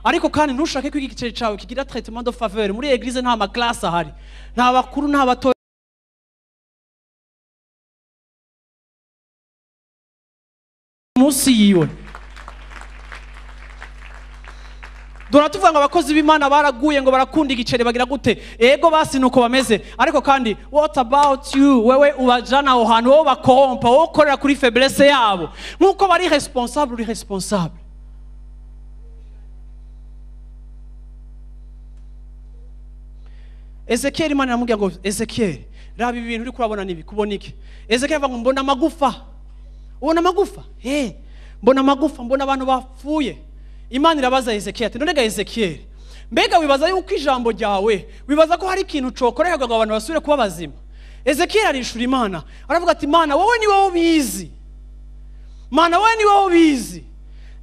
Ariko kandi ntushake ko igiceri cawe kigira traitement de faveur. Muri eglise nta ma classe ahari, nta bakuru nta bato. Munsi yiwe Dora tuvuga ngo abakozi b'Imana baraguye ngo barakunda igiceri bagira gute? Ego basi nuko bameze, ariko kandi what about you? Wewe ubajana aho hantu, wowe bakorompa, wowe ukorera kuri faiblesse yabo. Nkuko bari responsable, uri responsable. Ezekiel, Imana iramubwira ngo Ezekiel, raba ibi bintu uri kurabona nibi, kubona iki? Ezekiel avuga ngo mbona amagufa. Ubona amagufa? Mbona amagufa, mbona abantu bapfuye. Imana irabaza Ezekiel ati none ga Ezekiel, mbega wibaza yuko ijambo ryawe, wibaza ko hari ikintu cokoreka ngo abantu basubire kuba bazima? Ezekiel arishura Imana, aravuga ati Imana wowe ni wowe ubizi, Mana wowe ni wowe ubizi.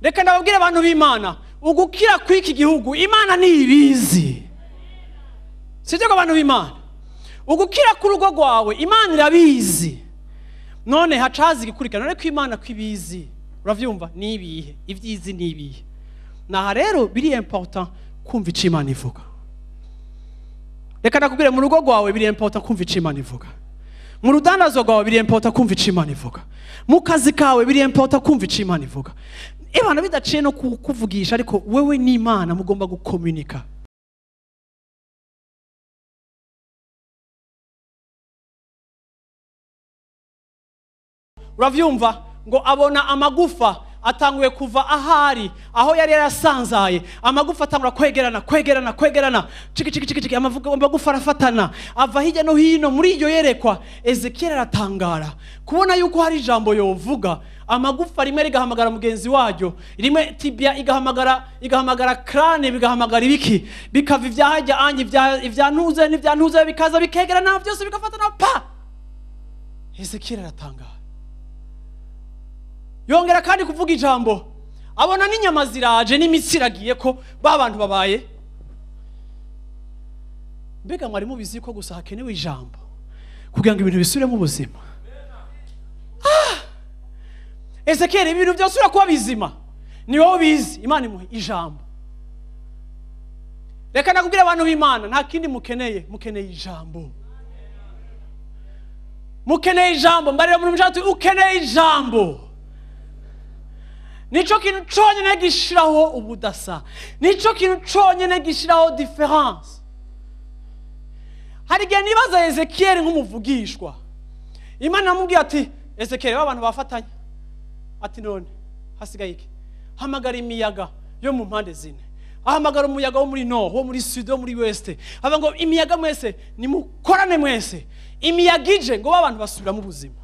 Reka ndababwire abantu b'Imana, ugukira kw'iki gihugu Imana niyibizi. Sivyo ko abantu b'Imana, ugukira k'urugo rwawe Imana irabizi. None hacaza igikurikira, none ko Imana kwibizi, uravyumva, nibihe ivyizi nibihe. Naha rero biri important kumva ico Imana ivuga. Reka ndakubwire, mu rugo rwawe biri important kumva ico Imana ivuga, mu rudandazo rwawe biri important kumva ico Imana ivuga, mu kazi kawe biri important kumva ico Imana ivuga. Ibana bidaciye no kukuvugisha, ariko wewe n'Imana mugomba gukomunika. Uravyumva ngo abona amagufa atanguye kuva ahari aho yari yarasanzaye, amagufa atangura kwegerana kwegerana kwegerana, ciki ciki ciki ciki, amagufa arafatana ava hirya no hino. Muri iryo yerekwa Ezekiel aratangara kubona yuko hari ijambo yovuga, amagufa rimwe rigahamagara mugenzi waryo, rimwe tibia igahamagara crâne, bigahamagara ibiki, bikava ivyahajya anje ivyantuze n'ivyantuze, bikaza bikegerana byose bigafatana pa. Ezekiel aratangara. Yongera kandi kuvuga ijambo, abona n'inyama ziraje n'imitsi iragiye ko ba bantu babaye. Mbega mwari mubizi ko gusa hakenewe ijambo kugira ngo ibintu bisubire mu buzima? Ezekiel, ibintu byose urakuba bizima ni wowe ubizi. Imana imuhe ijambo. Reka nakubwire abantu b'Imana, nta kindi mukeneye, mukeneye ijambo. Mukeneye ijambo. Mbarira muri mujatu, ukeneye ijambo. Nico kintu conyene gishiraho ubudasa, nico kintu conyene gishiraho difference. Hari igihe nibaza Ezekiel nk'umuvugishwa, Imana yamubwiye ati Ezekiel, abantu bafatanye. Ati none hasigaye iki? Hamagara imiyaga yo mu mpande zine. Ahamagara umuyaga wo muri nord, wo muri sud, wo muri west. Aba ngo imiyaga mwese nimukorane mwese. Imiyaga ije ngo abantu basubira mu buzima.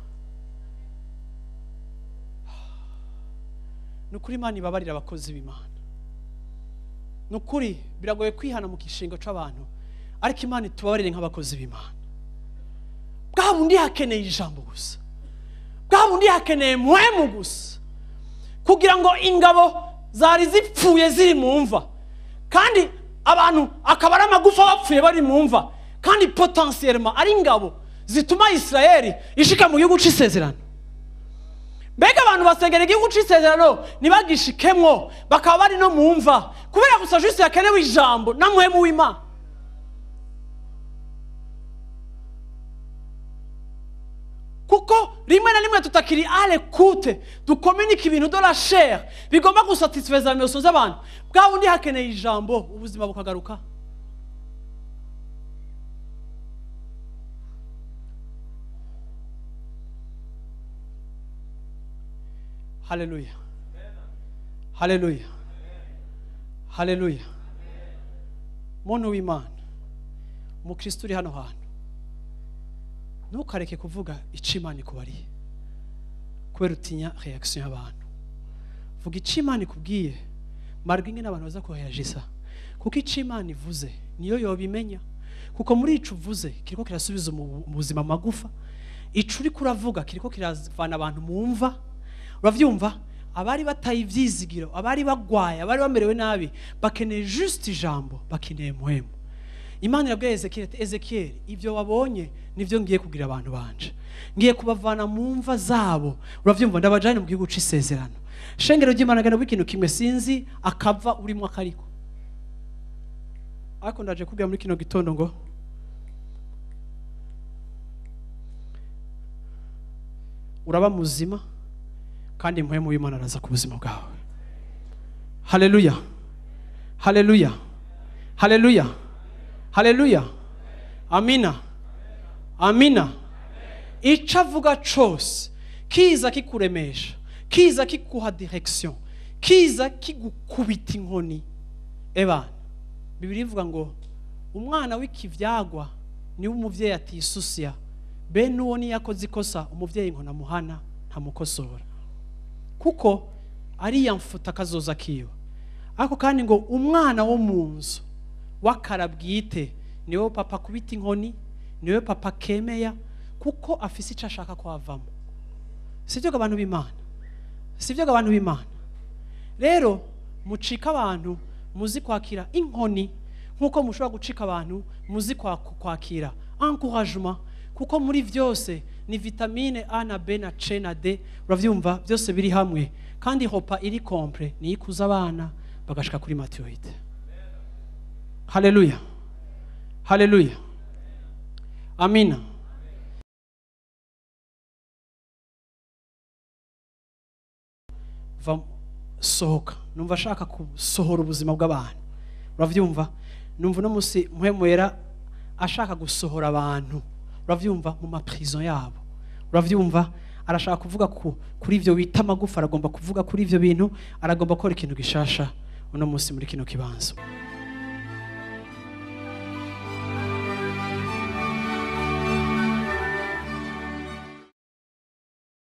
Nukuri Imana ibabarira abakozi b'Imana. Nukuri biragoye kwihana mu kishingo c'abantu, ariko Imana itubabarire nk'abakozi b'Imana. Bwa bundi hakeneye ijambo gusa, bwa bundi hakeneye muhemu gusa, kugira ngo ingabo zari zipfuye ziri mu mva, kandi abantu akaba ari amagufa bapfuye bari mu mva, kandi potentiellement ari ingabo zituma Israeli ishika mu gihugu c'isezerano. Mbega abantu basengera igihugu c'isezerano ntibagishikemwo, bakaba bari no mu mva kubera gusa juste yakenewe ijambo na muhemu w'Imana. Kuko rimwe na rimwe tutakiri à l'écoute, dukomunika ibintu de la chair bigomba gusatisfeza emotions z'abantu. Bwa bundi hakeneye ijambo, ubuzima bukagaruka. Haleluya, haleluya, haleluya. Muntu w'Imana, umukristo uri hano hantu, ntukareke kuvuga icyo Imana ikubariye kubera utinya reaction y'abantu. Vuga icyo Imana ikubwiye, marwa ingene abantu baza kuhayajisa, kuko icyo Imana ivuze niyo yobimenya. Kuko muri ico uvuze kiriko kirasubiza mu buzima magufa, ico uriko uravuga kiriko kiravana abantu mu mva. Uravyumva? Abari bataye ivyizigiro, abari bagwaye, abari bamerewe nabi, bakeneye juste ijambo, bakeneye muhemu. Imana irabwiye Ezekiel ati Ezekiel, ivyo wabonye nivyo ngiye kugira abantu banje, ngiye kubavana mu mva zabo. Uravyumva? Ndabajane mu gihugu c'isezerano. Shengero ry'Imana gana ikintu kimwe sinzi akava urimo akariko, ariko ndaje kubwira muri kino gitondo ngo uraba muzima kandi muhemu w'Imana araza ku buzima bwawe. Haleluya, haleluya, haleluya, haleluya. Amina, amina. Ico avuga cose kiza kikuremesha, kiza kikuha direction, kiza kigukubita inkoni. Ebana, Bibiliya ivuga ngo umwana w'ikivyagwa niwe umuvyeyi atisusiya, bene uwo niyo akoze ikosa umuvyeyi inkoni amuhana ntamukosora, kuko ariya mfuta kazoza kiwe. Ariko kandi ngo umwana wo mu nzu wakarabwite niwe papa kubita inkoni, niwe papa kemeya, kuko afise ico ashaka ko avamo. Sivyo abantu b'Imana, sivyo abantu b'Imana. Rero mucika abantu muzi kwakira inkoni nkuko mushobora gucika abantu muzi kwakira encouragement, kuko muri vyose ni vitamine A na B na C na D. Uravyumva? Byose biri hamwe, kandi hopa iri compre ni ikuza abana bagashika kuri maturité. Haleluya, haleluya, amina. Va sohoka, numva ashaka gusohora ubuzima bw'abantu. Uravyumva? Numva no musi muhemwera ashaka gusohora abantu. Uravyumva? Mu maprison yabo. Uravyumva? Arashaka kuvuga kuri ivyo wita amagufa, aragomba kuvuga kuri ivyo bintu, aragomba gukora ikintu gishasha uno musi muri kino kibanza.